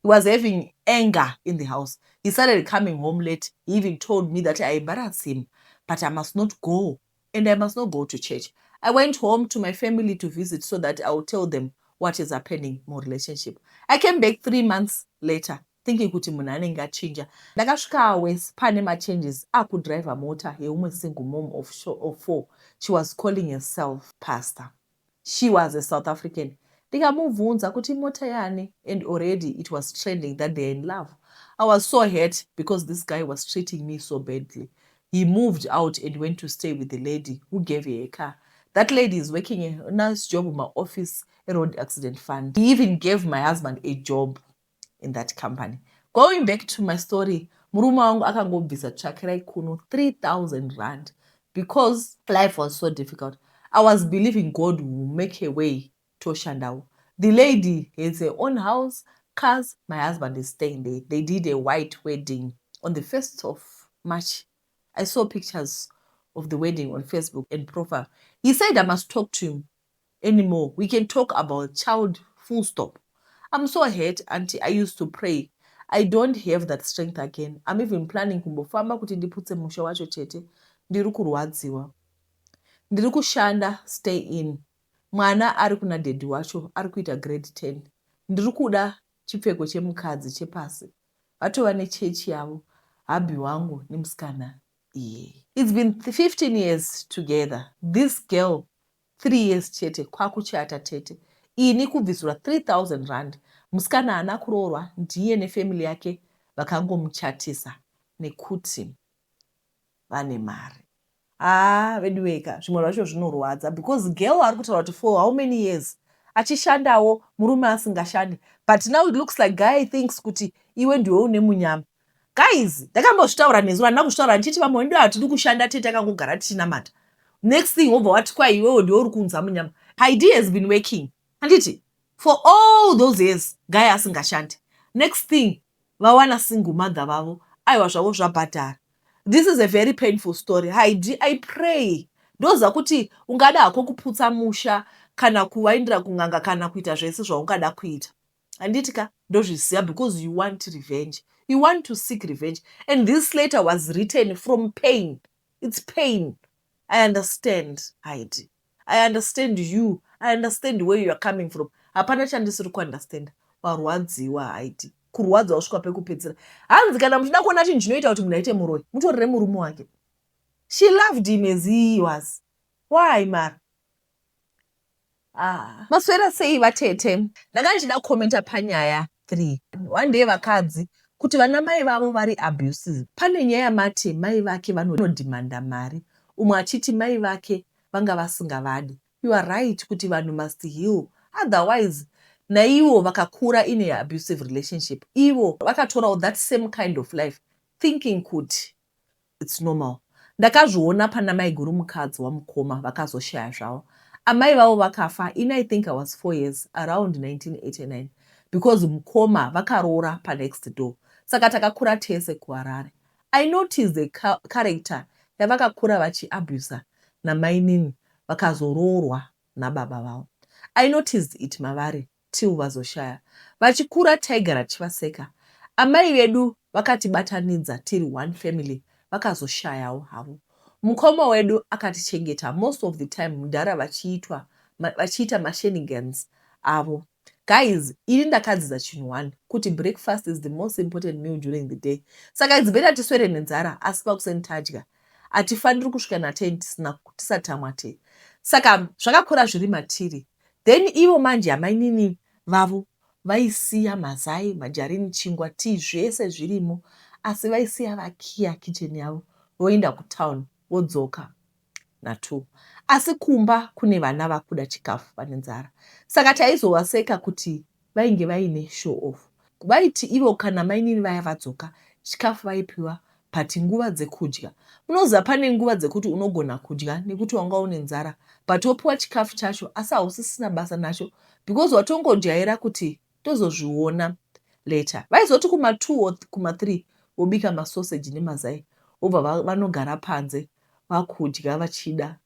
He was having anger in the house. He started coming home late. He even told me that I embarrassed him, but I must not go and I must not go to church. I went home to my family to visit so that I will tell them what is happening mu relationship. I came back 3 months later thinking kuti munhu anenge achinja. Ndakasvika wes pane machanges, akudhiraivha mota yeumwe single mom of four. She was calling herself pastor. She was a South African. Ndikamubvunza kuti mota yani, and already it was trending that they're in love. I was so hurt because this guy was treating me so badly. He moved out and went to stay with the lady who gave her a car. That lady is working a nice job in my office, a road accident fund. He even gave my husband a job in that company. Going back to my story, murume wangu akangobvisa tsvakirai kuno R3000 because life was so difficult. I was believing God will make a way, toshandawo. The lady has her own house, cars. My husband is staying there. They did a white wedding on the 1st of March. I saw pictures of the wedding on Facebook and profile. He said I must talk to him anymore. We can talk about child, full stop. I'm so hurt, auntie. I used to pray. I don't have that strength again. I'm even planning kumbofamba kuti ndiputse musha wacho chete. Ndiri kurwadziwa. Ndiri kushanda stay in. Mwana ari kuna daddy wacho ari kuita grade 10. Ndiri kuda chipfeko chemukadzi chepasi. Vatova nechechi yavo, hubby wangu nemusikana iyeye. It's been 15 years together. This girl 3 years chete kwakuchata tete. Ini kubvisirwa R3000. Musikana haana kuroorwa, ndiye nefamily yake vakangomuchatisa nekuti vane mari. Haa, veduweka, zvimwe zvacho zvinorwadza because girl ari kutaura kuti for how many years achishandawo, murume asingashandi, but now it looks like guy thinks kuti iwe ndiwe une munyama. Guys, ndakambozvitaura nezuro, handina kuzvitaura ndichiti vamwe ndo hatidi kushanda tete, takangogara tichinamata. Next thing wobva wati kwai iwewo ndiwe uri kuunza munyama. Idea has been working, handiti, for all those years guy asingashandi. Next thing vawana single mother vavo, aiwa, zvavo zvabhadhara. This is a very painful story, Haidi. I pray, ndoziva kuti ungada hako kuputsa musha kana kuvaindira kun'anga kana kuita zvese zvaungada kuita, handiti ka? Ndozviziva because you want revenge, you want to seek revenge, and this letter was written from pain. It's pain. I understand, Haidi. I understand you. I understand where you are coming from. Hapana chandisiri kuunderstanda. Warwadziwa, Haidi, kurwadza kusvika pekupedzisira. Hanzi kana muchida kuona chinhu chinoita kuti munhu aite muroi, mutorere murume wake. She loved him as he was. Why mara? Ah. Maswera sei vatete? Ndanga ndichida kukomenta panyaya 3. One day vakadzi kuti vana mai vavo vari abusive. Pane nyaya yamati mai vake vanodhimanda mari, umwe achiti mai vake vanga vasingavadi. You are right kuti vanhu must heal, otherwise naivo vakakura in a abusive relationship, ivo vakatorawo that same kind of life thinking kuti it's normal. Ndakazviona pana maiguru, mukadzi wamukoma, vakazoshaya zvavo. Amai vavo vakafa in, I think I was 4 years, around 1989, because mukoma vakaroora panext door, saka takakura tese kuHarare. I noticed the character yavakakura vachiabusa namainini vakazoroorwa nababa vavo. I noticed it mavari till vazoshaya. Vachikura taigara tichivaseka. Amai vedu vakatibatanidza tiri one family, vakazoshayawo havo. Mukoma wedu akatichengeta most of the time, mudhara vachiita mashenanigans avo. Guys, ini ndakadzidza chinhu one, kuti breakfast is the most important meal during the day. Saka it's better tiswere nenzara asi pakuseni tadya. Hatifaniri kusvika na10 tisati tamwa tea. Saka zvakakura zviri matiri. Then ivo manje amainini vavo vaisiya mazai, majarini, chingwa, tii, zvese zvirimo, asi vaisiya vakiya kicheni yavo, voenda kutown, vodzoka na2, asi kumba kune vana vakuda chikafu, vane nzara. Saka taizovaseka kuti vainge vaine show off. Vaiti ivo kana mainini vaya vadzoka, chikafu vaipiwa, but nguva dzekudya, munoziva pane nguva dzekuti unogona kudya nekuti wanga une nzara, but wopiwa chikafu chacho asi hausisina basa nacho because watongojaira kuti tozozviona later. Vaizoti kuma2 or kuma3 vobika masoseji nemazai, vobva vanogara panze vakudya vachida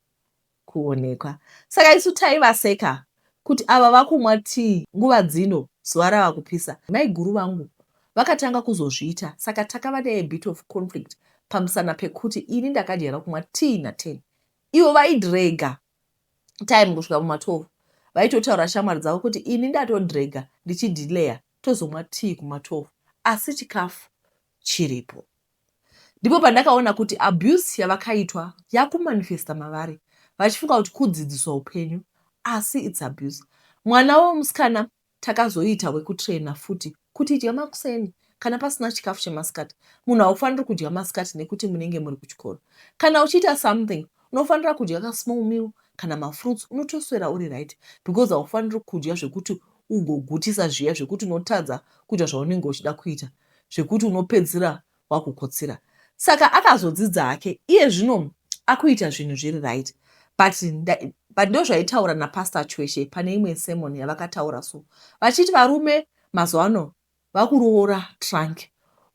kuonekwa. Saka isu taivaseka kuti ava vakumwa tii nguva dzino zuva rava kupisa. Maiguru vangu vakatanga kuzozviita, saka takava nea bit of conflict pamusana pekuti ini ndakadyara kumwa tii na10, ivo vaidrega time kusvika kuma12. Vaitotaura shamwari dzavo kuti ini ndatodrega ndichidhileya, tozomwa tii kuma12, asi chikafu chiripo. Ndipo pandakaona kuti abuse yavakaitwa yakumanifesta mavari, vachifunga kuti kudzidziswa upenyu, asi it's abuse. Mwana womusikana takazoita wekutraina futi kuti idya makuseni kana pasina chikafu chemasikati. Munhu haufaniri kudya masikati nekuti munenge muri kuchikoro. Kana uchiita something, unofanira kudya kasmall meal kana mafruits, unotoswera uri right, because haufaniri kudya zvekuti ugogutisa zviya zvekuti unotadza kuita zvaunenge uchida kuita, zvekuti unopedzisira wakukotsira. Saka akazodzidza hake, iye zvino akuita zvinhu zviri right. But ndo zvaitaura napastor Chweshe pane imwe sermon yavakataura, so vachiti varume mazuva ano vakuroora trunk.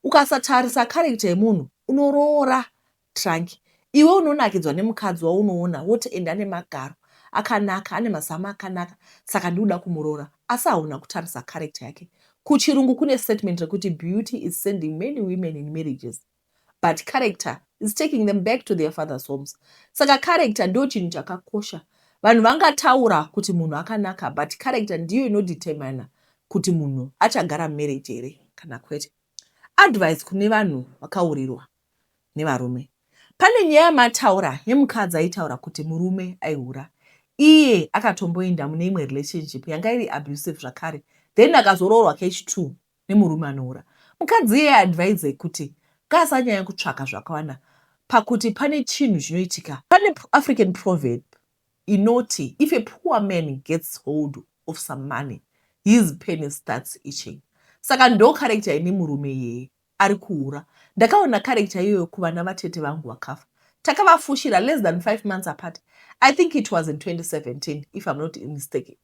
Ukasatarisa character yemunhu, unoroora trunk. Iwe unonakidzwa nemukadzi waunoona, woti ende ane magaro akanaka, ane mazamu akanaka, saka ndikuda kumuroora. Asi hauna kutarisa character yake. Kuchirungu kune statement rekuti beauty is sending many women in marriages, but character is taking them back to their father's homes. Saka character ndo chinhu chakakosha. Vanhu vangataura kuti munhu akanaka, but character ndiyo inodetermina kuti munhu achagara marriage here kana kwete. Advice kune vanhu vakaurirwa nevarume. Pane nyaya yamataura yemukadzi aitaura kuti murume aihura. Iye akatomboenda mune imwe relationship yanga iri abusive zvakare, then akazoroorwa kechi2 nemurume anohura. Mukadzi iyeye advise kuti ngaasanyanya kutsvaka zvakawanda, pakuti pane chinhu chinoitika. Pane African proverb inoti, "If a poor man gets hold of some money, his penis starts itching." Saka ndo character ine murume iyeye ari kuhura. Ndakaona character iyoyo kuvana vatete vangu vakafa. Takavafushira less than 5 months apart. I think it was in 2017, if I'm not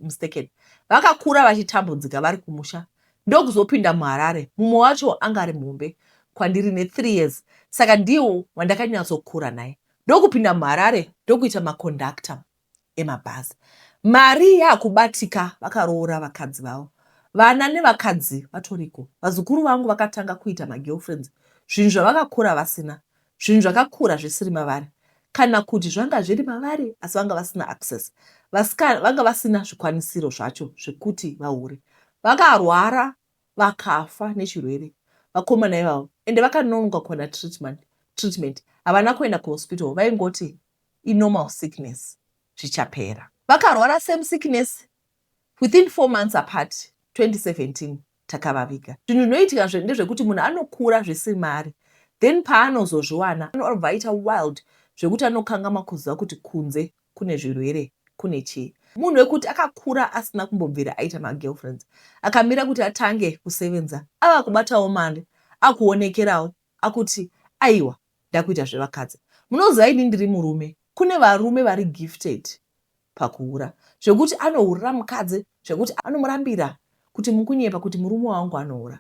mistaken. Vakakura vachitambudzika vari kumusha, ndokuzopinda muHarare. Mumwe wacho anga ari muhombe kwandiri ne3 years, saka ndiwo wandakanyatsokura naye. Ndokupinda muHarare, ndokuita makondakta emabhazi. Mari yakubatika, vakaroora vakadzi vavo, vana nevakadzi vatoriko. Vazukuru vangu vakatanga kuita magirlfriends, zvinhu zvavakakura vasina, zvinhu zvakakura zvisiri mavari, kana kuti zvanga zviri mavari asi vanga vasina access, vanga vasina zvikwanisiro zvacho zvekuti vahure. Vakarwara, vakafa nechirwere vakomana ivavo, ende vakanonoka kuwana treatment. Havana kuenda kuhospital, vaingoti inormal sickness, zvichapera. Vakarwara same sickness within 4 months apart, 2017 takavaviga. Zvinhu zvinoitika ndezvekuti munhu anokura zvisiri maari, then paanozozviwana anobva aita wild zvekuti anokangama kuziva kuti kunze kune zvirwere, kune chii. Munhu wekuti akakura asina kumbobvira aita magirlfriends, akamira kuti atange kusevenza, ava kubatawo mari, akuonekerawo, akuti aiwa, ndakuita zvevakadzi. Munoziva, ini ndiri murume, kune varume vari gifted pakuhura zvekuti anohurira mukadzi zvekuti anomurambira kuti mukunyepa kuti murume wangu anohura,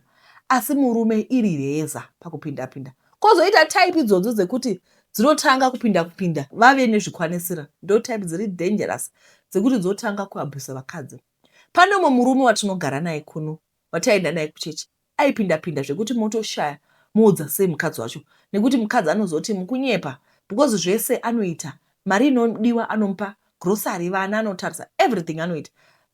asi murume iri reza pakupinda-pinda. Kwozoita type idzodzo dzekuti dzinotanga kupinda kupinda vave nezvikwanisira. Ndo type dziri dangerous dzekuti dzotanga kuabhusa vakadzi. Pane umwe murume watinogara naye kuno, wataenda naye kuchechi, aipinda-pinda zvekuti motoshaya muudza sei mukadzi wacho, nekuti mukadzi anozoti mukunyepa, because zvese anoita, mari inodiwa anomupa, grocery, vana anotarisa, everything anoita.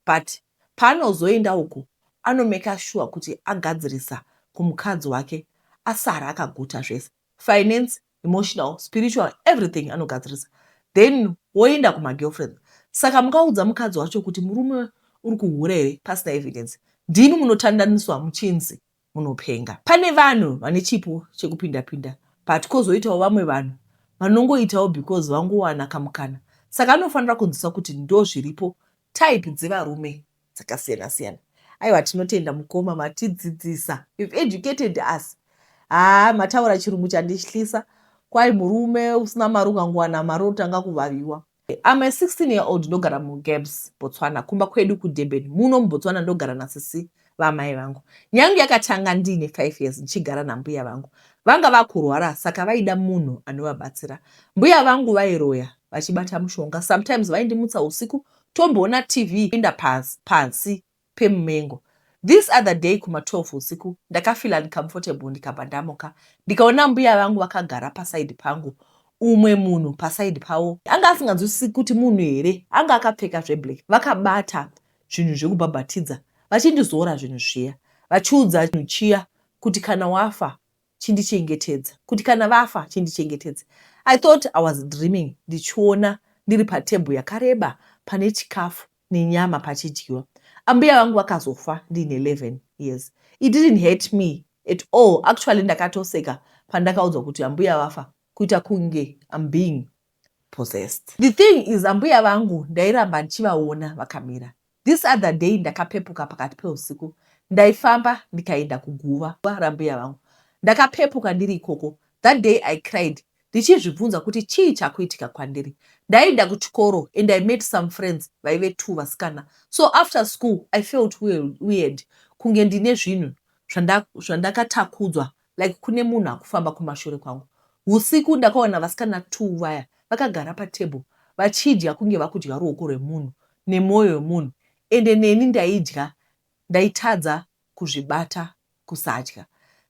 But paanozoenda uku, anomeka sure kuti agadzirisa kumukadzi wake, asara akaguta zvese, finance, emotional, spiritual, everything anogadzirisa, then woenda kumagirlfriend. Saka mukaudza mukadzi wacho kuti murume uri kuhura here pasina evidence, ndimi munotandaniswa muchinzi munopenga. Pane vanhu vane chipo chekupinda-pinda, but kwozoitawo vamwe vanhu vanongoitawo because vangowana kamukana. Saka anofanira kunzwisa kuti ndo zviripo, type dzevarume dzakasiyana-siyana. Aiwa, tinotenda mukoma, matidzidzisa. You've educated us. Haa, mataura chirungu chandityisa. Kwai murume usina mari, ukangowana mari otanga kuvaviwa. I'm a 16 year old, ndogara muGabs, Botswana. Kumba kwedu kuDurban. Muno muBotswana ndogara nasisi vamai vangu. Nyange yakatanga ndiine 5 years, ndichigara nambuya vangu. Vanga vakurwara, saka vaida munhu anovabatsira. Mbuya vangu vairoya vachibata mushonga. Sometimes vaindimutsa usiku, tomboona TV, enda pasi pemumengo. This other day kuma12 usiku ndakafeel uncomfortable, ndikabva ndamuka, ndikaona mbuya vangu vakagara paside pangu, umwe munhu paside pavo. Anga asinganzwisisi kuti munhu here. Anga akapfeka zveblack, vakabata zvinhu zvekubhabhatidza, vachindizora zvinhu zviya, vachiudza chinhu chiya kuti kana wafa chindichengetedza, kuti kana vafa chindichengetedza. I thought I was dreaming, ndichiona ndiri patebhuru yakareba pane chikafu nenyama pachidyiwa. Ambuya vangu vakazofa ndiine 11 years. It didn't hurt me at all. Actually, ndakatoseka pandakaudzwa kuti ambuya vafa, kuita kunge I'm being possessed. The thing is, ambuya vangu ndairamba ndichivaona vakamira. This other day ndakapepuka pakati peusiku. Ndaifamba ndikaenda kuguva rambuya vangu. Ndakapepuka ndiri ikoko. That day I cried, ndichizvibvunza kuti chii chakuitika kwandiri. Ndaenda kuchikoro and I met some friends vaive two vasikana. So after school I felt weird, kunge ndine zvinhu zvandakatakudzwa, like kune munhu akufamba kumashure kwangu. Usiku ndakaona vasikana two vaya vakagara patebhuru vachidya kunge vakudya ruoko rwemunhu nemwoyo wemunhu, ende neni ndaidya. Ndaitadza kuzvibata kusadya.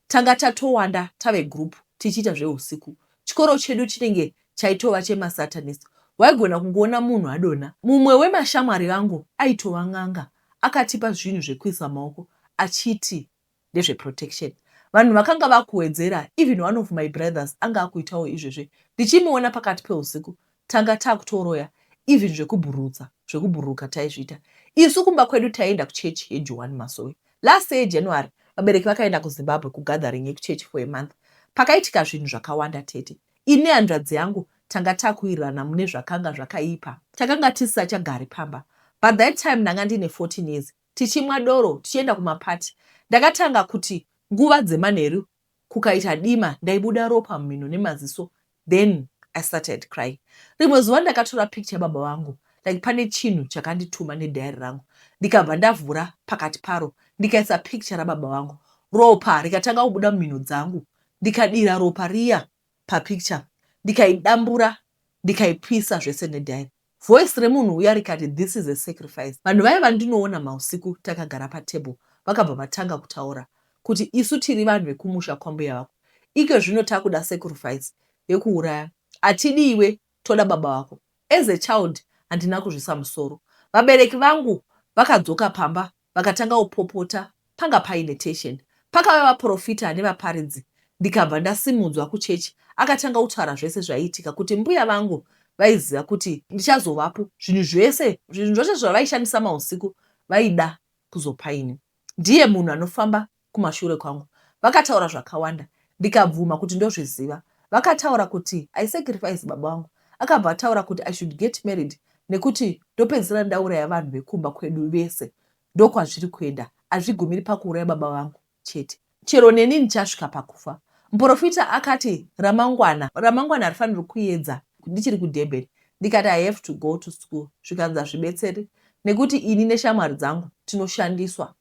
Tanga tatowanda tave group tichiita zveusiku. Chikoro chedu chinenge chaitova chemasatanist. Waigona kungoona munhu adonha. Mumwe wemashamwari vangu aitova n'anga akatipa zvinhu zvekuisa maoko achiti ndezveprotection. Vanhu vakanga vakuwedzera even one of my brothers anga akuitawo izvezve ndichimuona pakati peusiku tanga takutoroya even zvekubhurutsa zvekubhururuka taizviita. Isu kumba kwedu taienda kuchechi yeJohani Masowe. Last year January vabereki vakaenda kuZimbabwe kugathering yekuchechi for a month. Pakaitika zvinhu zvakawanda tete. Ini nehanzvadzi yangu tanga takuwirirana mune zvakanga zvakaipa. Takanga tisisachagari pamba. By that time ndanga ndine 14 years tichimwa doro tichienda kumaparty. Ndakatanga kuti nguva dzemanheru kukaita dima ndaibuda ropa mumhino nemaziso then I started crying. Rimwe zuva ndakatora picture yababa vangu like pane chinhu chakandituma nediary rangu ndikabva ndavhura pakati paro ndikaisa picture rababa vangu ropa rikatanga kubuda mumhino dzangu ndikadira ropa riya papicture ndikaidambura ndikaipisa zvese nediary. Voice remunhu uya rikati this is a sacrifice. Vanhu vaye vandinoona mausiku takagara patable vakabva vatanga kutaura kuti isu tiri vanhu vekumusha kwambuya vako ikezvino takuda sacrifice yekuuraya hatidi iwe toda baba vako. As a child handina kuzvisa musoro. Vabereki vangu vakadzoka pamba vakatanga kupopota panga paine tension. Pakauya vaporofita nevaparidzi ndikabva ndasimudzwa kuchechi akatanga kutaura zvese zvaiitika kuti mbuya vangu vaiziva kuti ndichazovapo zvinhu zvese zvinhu zvose zvavaishandisa mahusiku vaida kuzopa ini. Ndiye munhu anofamba kumashure kwangu. Vakataura zvakawanda ndikabvuma kuti ndozviziva. Vakataura kuti I sacrifice baba vangu. Akabva ataura kuti I should get married nekuti ndopedzisira ndauraya vanhu vekumba kwedu vese. Ndokwazviri kuenda hazvigumiri pakuuraya baba vangu chete. Chero neni ndichasvika pakufa. Muporofita akati ramangwana ramangwana harifaniri kuedza ndichiri kuDurban ndikati I have to go to school zvikanzi hazvibetseri nekuti ini neshamwari dzangu tinoshandiswa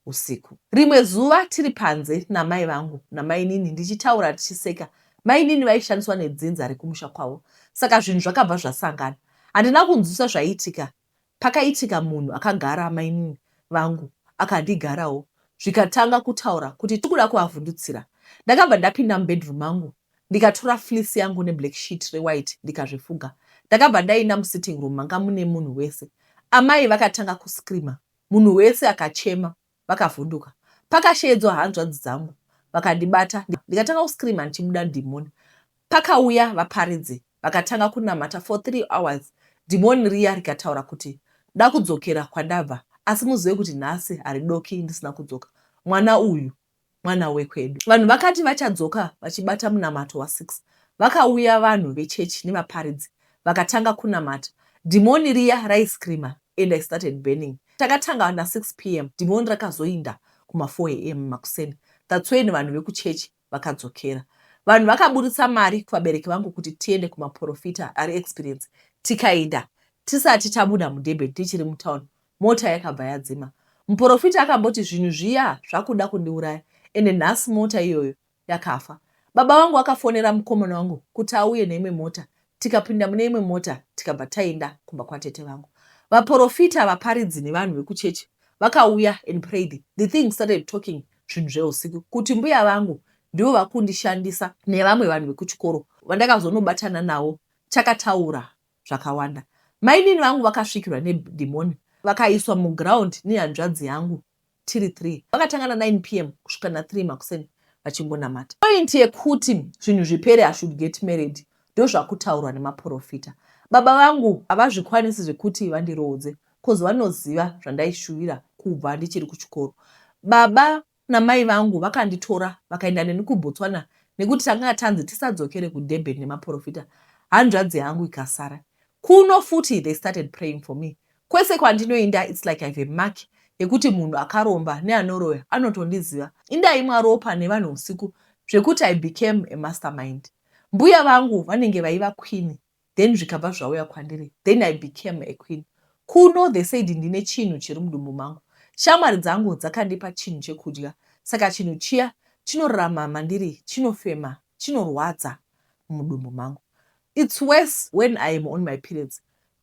usiku. Rimwe zuva tiri panze namai vangu namainini ndichitaura tichiseka, mainini vaishandiswa nedzinza rekumusha kwavo saka zvinhu zvakabva zvasangana. Handina kunzwisisa zvaiitika pakaitika munhu akagara mainini vangu akandigarawo zvikatanga kutaura kuti tikuda kuvavhundutsira. Ndakabva ndapinda mubedroom mangu ndikatora fleece yangu neblack sheet rewhite ndikazvifuga. Ndakabva ndaenda musitting room manga mune munhu wese. Amai vakatanga kuscreamer Munhu wese akachema vakavhunduka. Pakasheedzwa hanzvadzi dzangu vakandibata ndikatanga kuscreamer ndichibuda dhimoni. Pakauya vaparidzi vakatanga kunamata for 3 hours dhimoni riya rikataura kuti ndakudzokera kwandabva asi muzive kuti nhasi haridoki ndisina kudzoka. Mwana uyu mwana wekwedu. Vanhu vakati vachadzoka vachibata munamato wa6 vakauya vanhu vechechi nevaparidzi vakatanga kunamata. Dhimoni riya raiscreamer and I started burning. Takatanga na6 pm dhimoni rakazoinda kuma4 am makuseni that's when vanhu vekuchechi vakadzokera. Vanhu vakaburitsa mari kuvabereki vangu kuti tiende kumaporofita ari experience tikaenda tisati tabuda muDurban tichiri mutown Mota yakabva yadzima. Muporofita akamboti zvinhu zviya zvakuda kundiuraya ende nhasi mota iyoyo yakafa. Baba vangu vakafonera mukomana wangu kuti auye neimwe mota tikapinda mune imwe mota tikabva taenda kumba kwatete vangu. Vaporofita, vaparidzi nevanhu vekuchechi vakauya and prayed. The thing started talking zvinhu zveusiku kuti mbuya vangu ndivo vakundishandisa nevamwe vanhu vekuchikoro vandakazonobatana navo chakataura zvakawanda. Mainini vangu vakasvikirwa nedhimoni vakaiswa muground nehanzvadzi yangu tiri 3. Vakatanga na 9 pm kusvika na 3 makuseni vachingonamata. Point yekuti zvinhu zvipere I should get married ndozvakutaurwa nemaporofita. Baba vangu havazvikwanisi zvekuti vandiroodze coz vanoziva zvandaishuvira kubva ndichiri kuchikoro. Baba namai vangu vakanditora vakaenda neni kuBotswana nekuti takanga tanzi tisadzokere kuDurban nemaporofita hanzvadzi yangu ikasara kuno futi they started praying for me kwese kwandinoinda it's like I have a mark yekuti munhu akaromba neanoroya anotondiziva indaimwa ropa nevanhu usiku zvekuti I became a mastermind mbuya vangu vanenge vaiva queen then zvikabva zvauya kwandiri then I became a queen kuno they said ndine chinhu chiri mudumbu mangu shamwari dzangu dzakandipa chinhu chekudya saka chinhu chiya chinorarama mandiri chinofema chinorwadza mudumbu mangu it's worse when I am on my periods.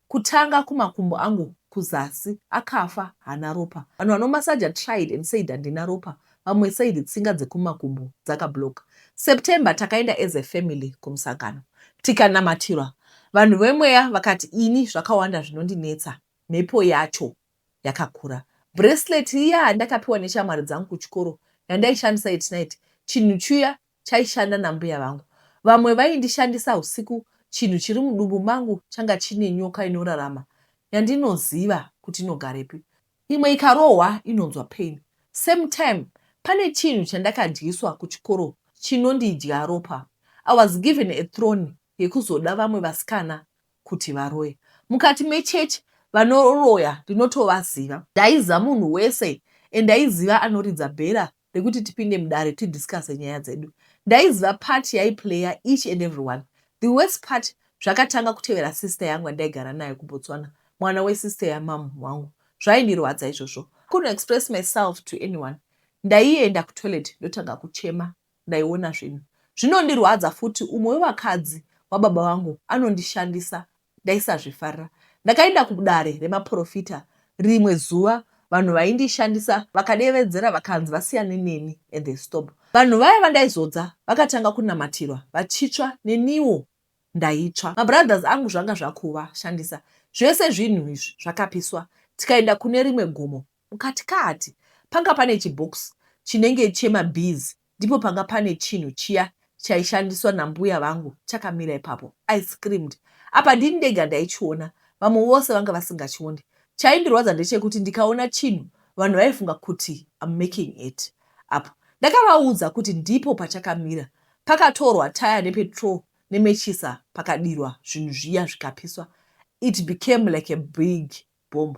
Kutanga kumakumbo angu kuzasi akafa haana ropa. Vanhu vanomasaja tried and said handina ropa. Vamwe said tsinga dzekumakumbo dzakablocker. September takaenda as a family kumusangano. Tikanamatirwa. Vanhu vemweya vakati ini zvakawanda zvinondinetsa. Mhepo yacho yakakura. Bracelet iya yandakapiwa neshamwari dzangu kuchikoro yandaishandisa at night chinhu chuya chaishanda nambuya vangu. Vamwe vaindishandisa husiku chinhu chiri mudumbu mangu changa chine nyoka inorarama yandinoziva kuti inogarepi. Imwe ikarohwa inonzwa pain. Same time pane chinhu chandakadyiswa kuchikoro chinondidya ropa. I was given a throne yekuzoda vamwe vasikana kuti varoye. Mukati mechurch vanoroya ndinotovaziva. Ndaiziva munhu wese and ndaiziva anoridza bhera rekuti tipinde mudare tidiscusse nyaya dzedu. Ndaiziva part yaiplayer each and every one. The worst part zvakatanga kutevera sister yangu yandaigara nayo kuBotswana, mwana wesister yamum wangu. Zvaindirwadza izvozvo. Couldn't express myself to anyone. Ndaienda kutoilet ndotanga kuchema ndaiona zvinhu. Zvinondirwadza futi umwe wevakadzi wababa vangu anondishandisa ndaisazvifarira. Ndakaenda kudare remaporofita rimwe zuva vanhu vaindishandisa vakadevedzera vakanzi vasiyane neni and they stop. Vanhu vaya vandaizodza vakatanga kunamatirwa vachitsva neniwo ndaitsva. Mabrothers angu zvanga zvakuva shandisa. Zvese zvinhu izvi zvakapiswa tikaenda kune rimwe gomo. Mukatikati panga pane chibox chinenge chemabees ndipo panga pane chinhu chiya chaishandiswa nambuya vangu chakamira ipapo. I screamed. Apa ndini ndega ndaichiona vamwe vose vanga vasingachioni. Chaindirwadza ndechekuti ndikaona chinhu vanhu vaifunga kuti I'm making it up. Ndakavaudza kuti ndipo pachakamira. Pakatorwa taya nepetrol nemechisa pakadirwa zvinhu zviya zvikapiswa. It became like a big bomb.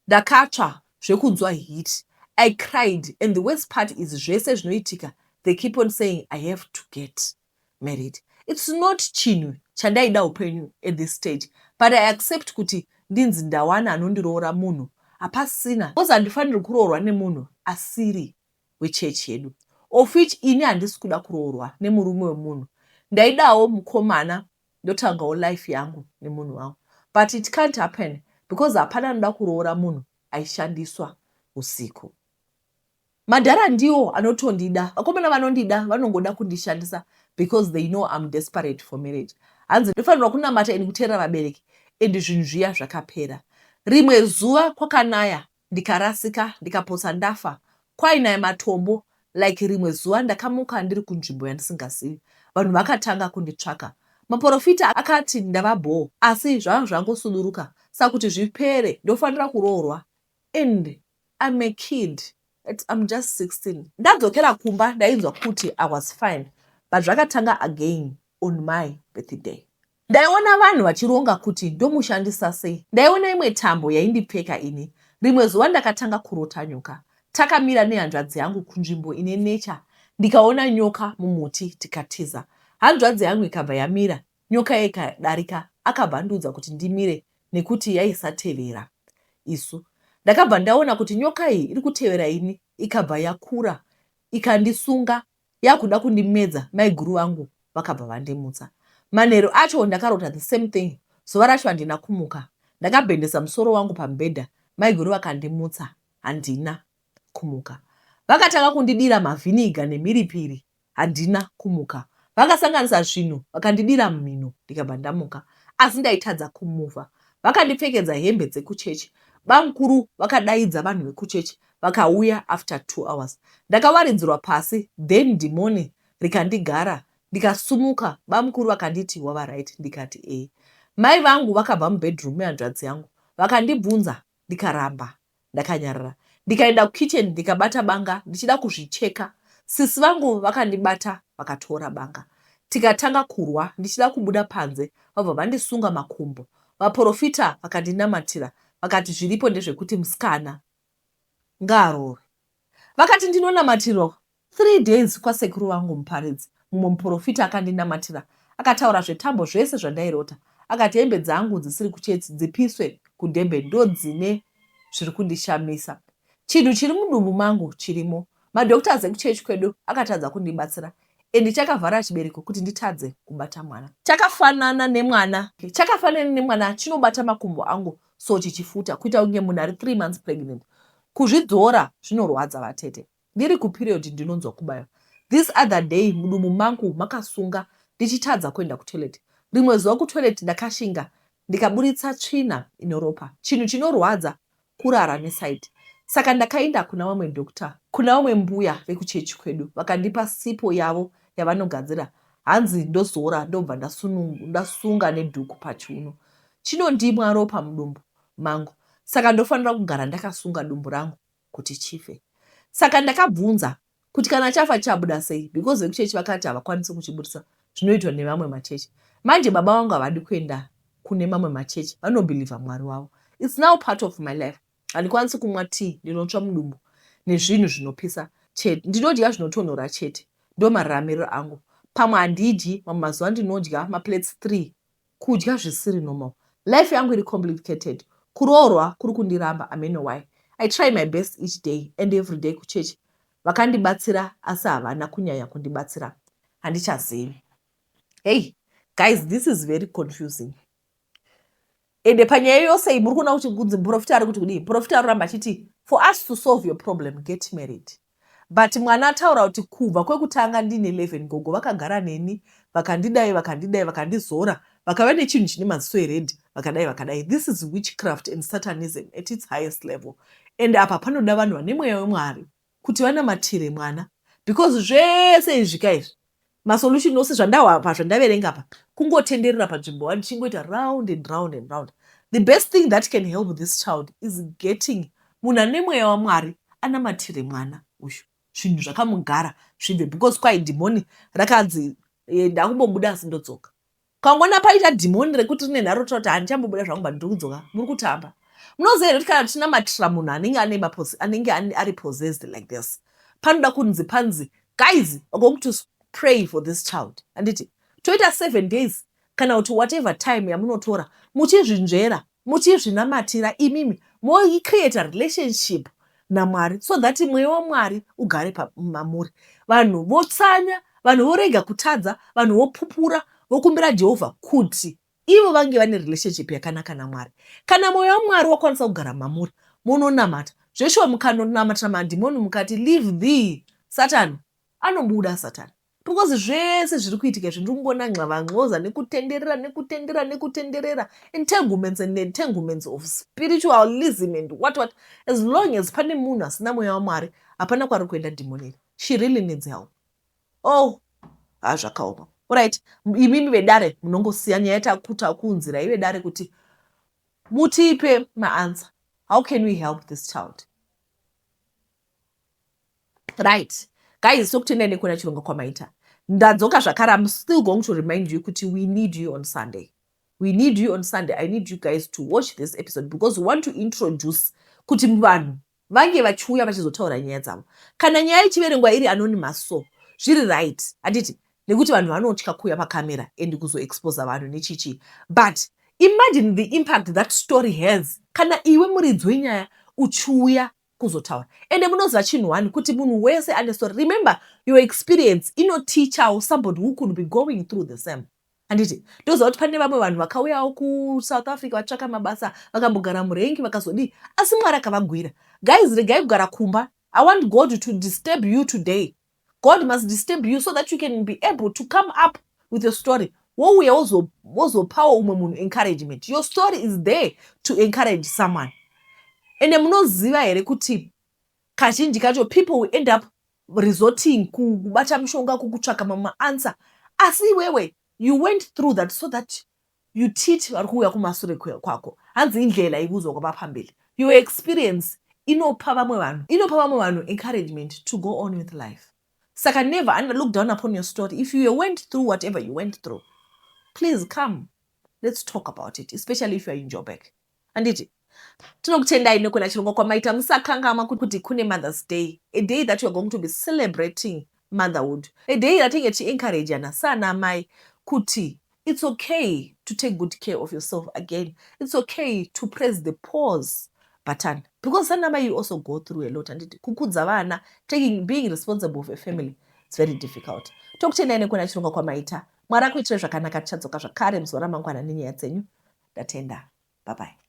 Ndakatsva zvekunzwa heat. I cried and the worst part is zvese zvinoitika they keep on saying I have to get married. It's not chinhu chandaida upenyu at this stage but I accept kuti ndinzi ndawana anondiroora munhu hapasina because handifaniri kuroorwa nemunhu asiri wechechi yedu of which ini handisi kuda kuroorwa nemurume wemunhu. Ndaidawo mukomana ndotangawo life yangu nemunhu wangu but it can't happen because hapana anoda kuroora munhu aishandiswa usiku. Madhara ndiwo anotondida, vakomana vanondida vanongoda kundishandisa because they know I'm desperate for marriage. Hanzi ndofanirwa kunamata and kuteerera vabereki and zvinhu zviya zvakapera. Rimwe zuva kwakanaya ndikarasika ndikapotsa ndafa kwainaya matombo like rimwe zuva ndakamuka ndiri kunzvimbo yandisingazivi vanhu vakatanga kunditsvaka. Maporofita akati ndava bhoo asi zvanga zvangosuduruka saka kuti zvipere ndofanira kuroorwa and I'm a kid I'm just 16. Ndadzokera kumba ndainzwa kuti I was fine but zvakatanga again on my birthday. Ndaiona vanhu vachironga kuti ndomushandisa sei. Ndaiona imwe tambo yaindipfeka ini. Rimwe zuva ndakatanga kurota nyoka. Takamira nehanzvadzi yangu kunzvimbo ine nature ndikaona nyoka mumuti tikatiza. Hanzvadzi yangu ikabva yamira nyoka ikadarika akabva andiudza kuti ndimire nekuti yaisatevera isu. Ndakabva ndaona kuti nyoka iyi iri kutevera ini ikabva yakura ikandisunga yakuda kundimedza maiguru vangu vakabva vandimutsa. Manheru acho ndakarota the same thing zuva racho handina kumuka. Ndakabhendesa musoro wangu pamubhedha maiguru vakandimutsa handina kumuka. Vakatanga kundidira mavhiniga nemhiripiri handina kumuka. Vakasanganisa zvinhu vakandidira mumhino ndikabva ndamuka asi ndaitadza kumuvha. Vakandipfekedza hembe dzekuchechi. Bamukuru vakadaidza vanhu vekuchechi vakauya after 2 hours. Ndakawaridzirwa pasi then dhimoni rikandigara ndikasumuka bamukuru vakanditi wava right ndikati ee. Mai vangu vakabva mubedroom mehanzvadzi yangu vakandibvunza ndikaramba ndakanyarara. Ndikaenda kukitchen ndikabata banga ndichida kuzvicheka. Sisi vangu vakandibata vakatora banga. Tikatanga kurwa ndichida kubuda panze vabva vandisunga makumbo. Vaporofita vakandinamatira vakati zviripo ndezvekuti musikana ngaaroorwe. Vakati ndinonamatirwa 3 days kwasekuru vangu muparidzi mumwe muporofita akandinamatira akataura zvetambo zvese zvandairota akati hembe dzangu dzisiri kuchechi dzipiswe kuDurban ndodzine zviri kundishamisa. Chinhu chiri mudumbu mangu chirimo. Madoctors ekuchechi kwedu akatadza kundibatsira. Ende chakavhara chibereko kuti nditadze kubata mwana. Chakafanana nemwana, chakafanana nemwana chinobata makumbo angu so chichifuta kuita kunge munhu ari 3 months pregnant. Kuzvidzora zvinorwadza, vatete. Ndiri kuperiod ndinonzwa kubayiwa. This other day mudumbu mangu makasunga ndichitadza kuenda kutoilet. Rimwe zuva kutoilet ndakashinga ndikaburitsa tsvina ine ropa. Chinhu chinorwadza kurara neside. Saka ndakaenda kuna vamwe doctor, kuna vamwe mbuya vekuchechi kwedu, vakandipa sipo yavo yavanogadzira, hanzi ndozora ndobva ndasunga nedhuku pachiuno. Chinondimwa ropa mudumbu mangu, saka ndofanira kugara ndakasunga dumbu rangu kuti chife. Saka ndakabvunza kuti kana chafa chichabuda sei, because vekuchechi vakati havakwanisi kuchiburisa, zvinoitwa nevamwe machechi. Manje baba vangu havadi kuenda kune mamwe machechi, vanobhilivha Mwari wavo. It's now part of my life. Handikwanisi kumwa tea, ndinotsva mudumbu nezvinhu zvinopisa chete. Ndinodya zvinotonhora chete, ndo mararamiro angu. Pamwe handidyi, mamwe mazuva ndinodya maplates 3, kudya zvisiri normal. Life yangu iri complicated. Kuroorwa kuri kundiramba, ameno why. I try my best each day and every day kuchechi. Vakandibatsira asi havana kunyanya kundibatsira, handichazivi. Hey guys, this is very confusing. Ende panyaya yose iyi muri kuona kuti kunzi muprofita ari kuti kudii? Muprofita aroramba achiti, "For us to solve your problem, get married." But mwana ataura kuti kubva kwekutanga ndine 11, gogo vakagara neni, vakandidai, vakandidai, vakandizora, vakava nechinhu chine maziso ered, vakadai, vakadai. This is witchcraft and satanism at its highest level, and apa panoda vanhu vane mweya wemwari kuti vanamatire mwana, because zvese izvi kaizvi, masolution ose zvandahwa, zvandaverenga pa, kungotenderera panzvimbo one, tichingoita round and round and round. The best thing that can help this child is getting munhu ane mweya wamwari anamatire mwana uyu, zvinhu zvakamugara zvibve, because kwai dhimoni rakanzi ndakumbobuda asi ndodzoka. Ukangoona paita dhimoni rekuti rine nharo kuti handichambobuda zvangu, but ndiri kudzoka, muri kutamba. Munoziva here kuti kana tichinamatira munhu anenge ane anenge ari possessed like this, panoda kunzi panzi, "Guys, we're going to pray for this child," handiti? Toita 7 days kana kuti whatever time yamunotora muchizvinzvera, muchizvinamatira imimi, moicreata relationship namwari so that mweya wamwari ugare mamuri. Vanhu votsanya, vanhu vorega kutadza, vanhu vopupura, vokumbira Jehovha kuti ivo vange vane relationship yakanaka namwari. Kana mwoyo wamwari wakwanisa kugara mamuri, munonamata zveshuwa. Mukanonamatira madhimoni, mukati, "Leave thee, Satan," anobuda Satani, because zvese zviri kuitika izvi, ndiri kungoona nxavanxoza nekutenderera, nekutenderera, nekutenderera, entanglements and entanglements of spiritualism and what what. As long as pane munhu asina mweya wamwari, hapana kwari kuenda dhimoni iri. She really needs help. Oh, ha, zvakaoma. Alright, imimi vedare munongosiya nyaya takuta kuunzirai vedare kuti mutipe maanswer. How can we help this child? Right guys, sokutendai nekuona chirongwa kwamaita. Ndadzoka zvakare. I'm still going to remind you kuti we need you on Sunday. We need you on Sunday. I need you guys to watch this episode because we want to introduce kuti vanhu vange vachiuya vachizotaura nyaya dzavo. Kana nyaya ichiverengwa iri anonymous, so zviri right, handiti? Nekuti vanhu vanotya kuuya pakamera and kuzoexposa vanhu nechichi. But imagine the impact that story has kana iwe muridzi wenyaya uchiuya kuzotaura. Ende munoziva chinhu one, kuti munhu wese ane story. Remember, your experience inoteachawo somebody who could be going through the same, handiti? Ndoziva kuti pane vamwe vanhu vakauyawo kuSouth Africa vatsvaka mabasa, vakambogara murengi, vakazodii, asi Mwari akavagwira. Guys, regai kugara kumba. I want God to disturb you today. God must disturb you so that you can be able to come up with a story, wouya wozopawo umwe munhu encouragement. Your story is there to encourage someone. Ende munoziva here kuti kazhinji kacho people will end up resorting kubata mushonga, kukutsvaka mamwe maanswer, asi iwewe you went through that so that you teach vari kuuya kumasure kwako. Hanzi indlela ibuzwa kwabapambili. Your experience inopa vamwe vanhu encouragement to go on with life. Saka never look down upon your story. If you went through whatever you went through, please come, let's talk about it, especially if you are in Joburg, handiti? Tinokutendai nekuona chirongwa kwamaita. Musakanganwa kuti kune Mother's Day, a day that you are going to be celebrating motherhood, a day ratinge tichiencouragana sana mai kuti it's okay to take good care of yourself again. It's okay to press the pause button, because sana mai, you also go through a lot, handiti? Kukudza vana, taking, being responsible for a family. It's very difficult. Tokutendai nekuona chirongwa kwamaita. Mwari akuitire zvakanaka. Tichadzoka zvakare muzuva ramangwana nenyaya dzenyu. Ndatenda. Bye bye.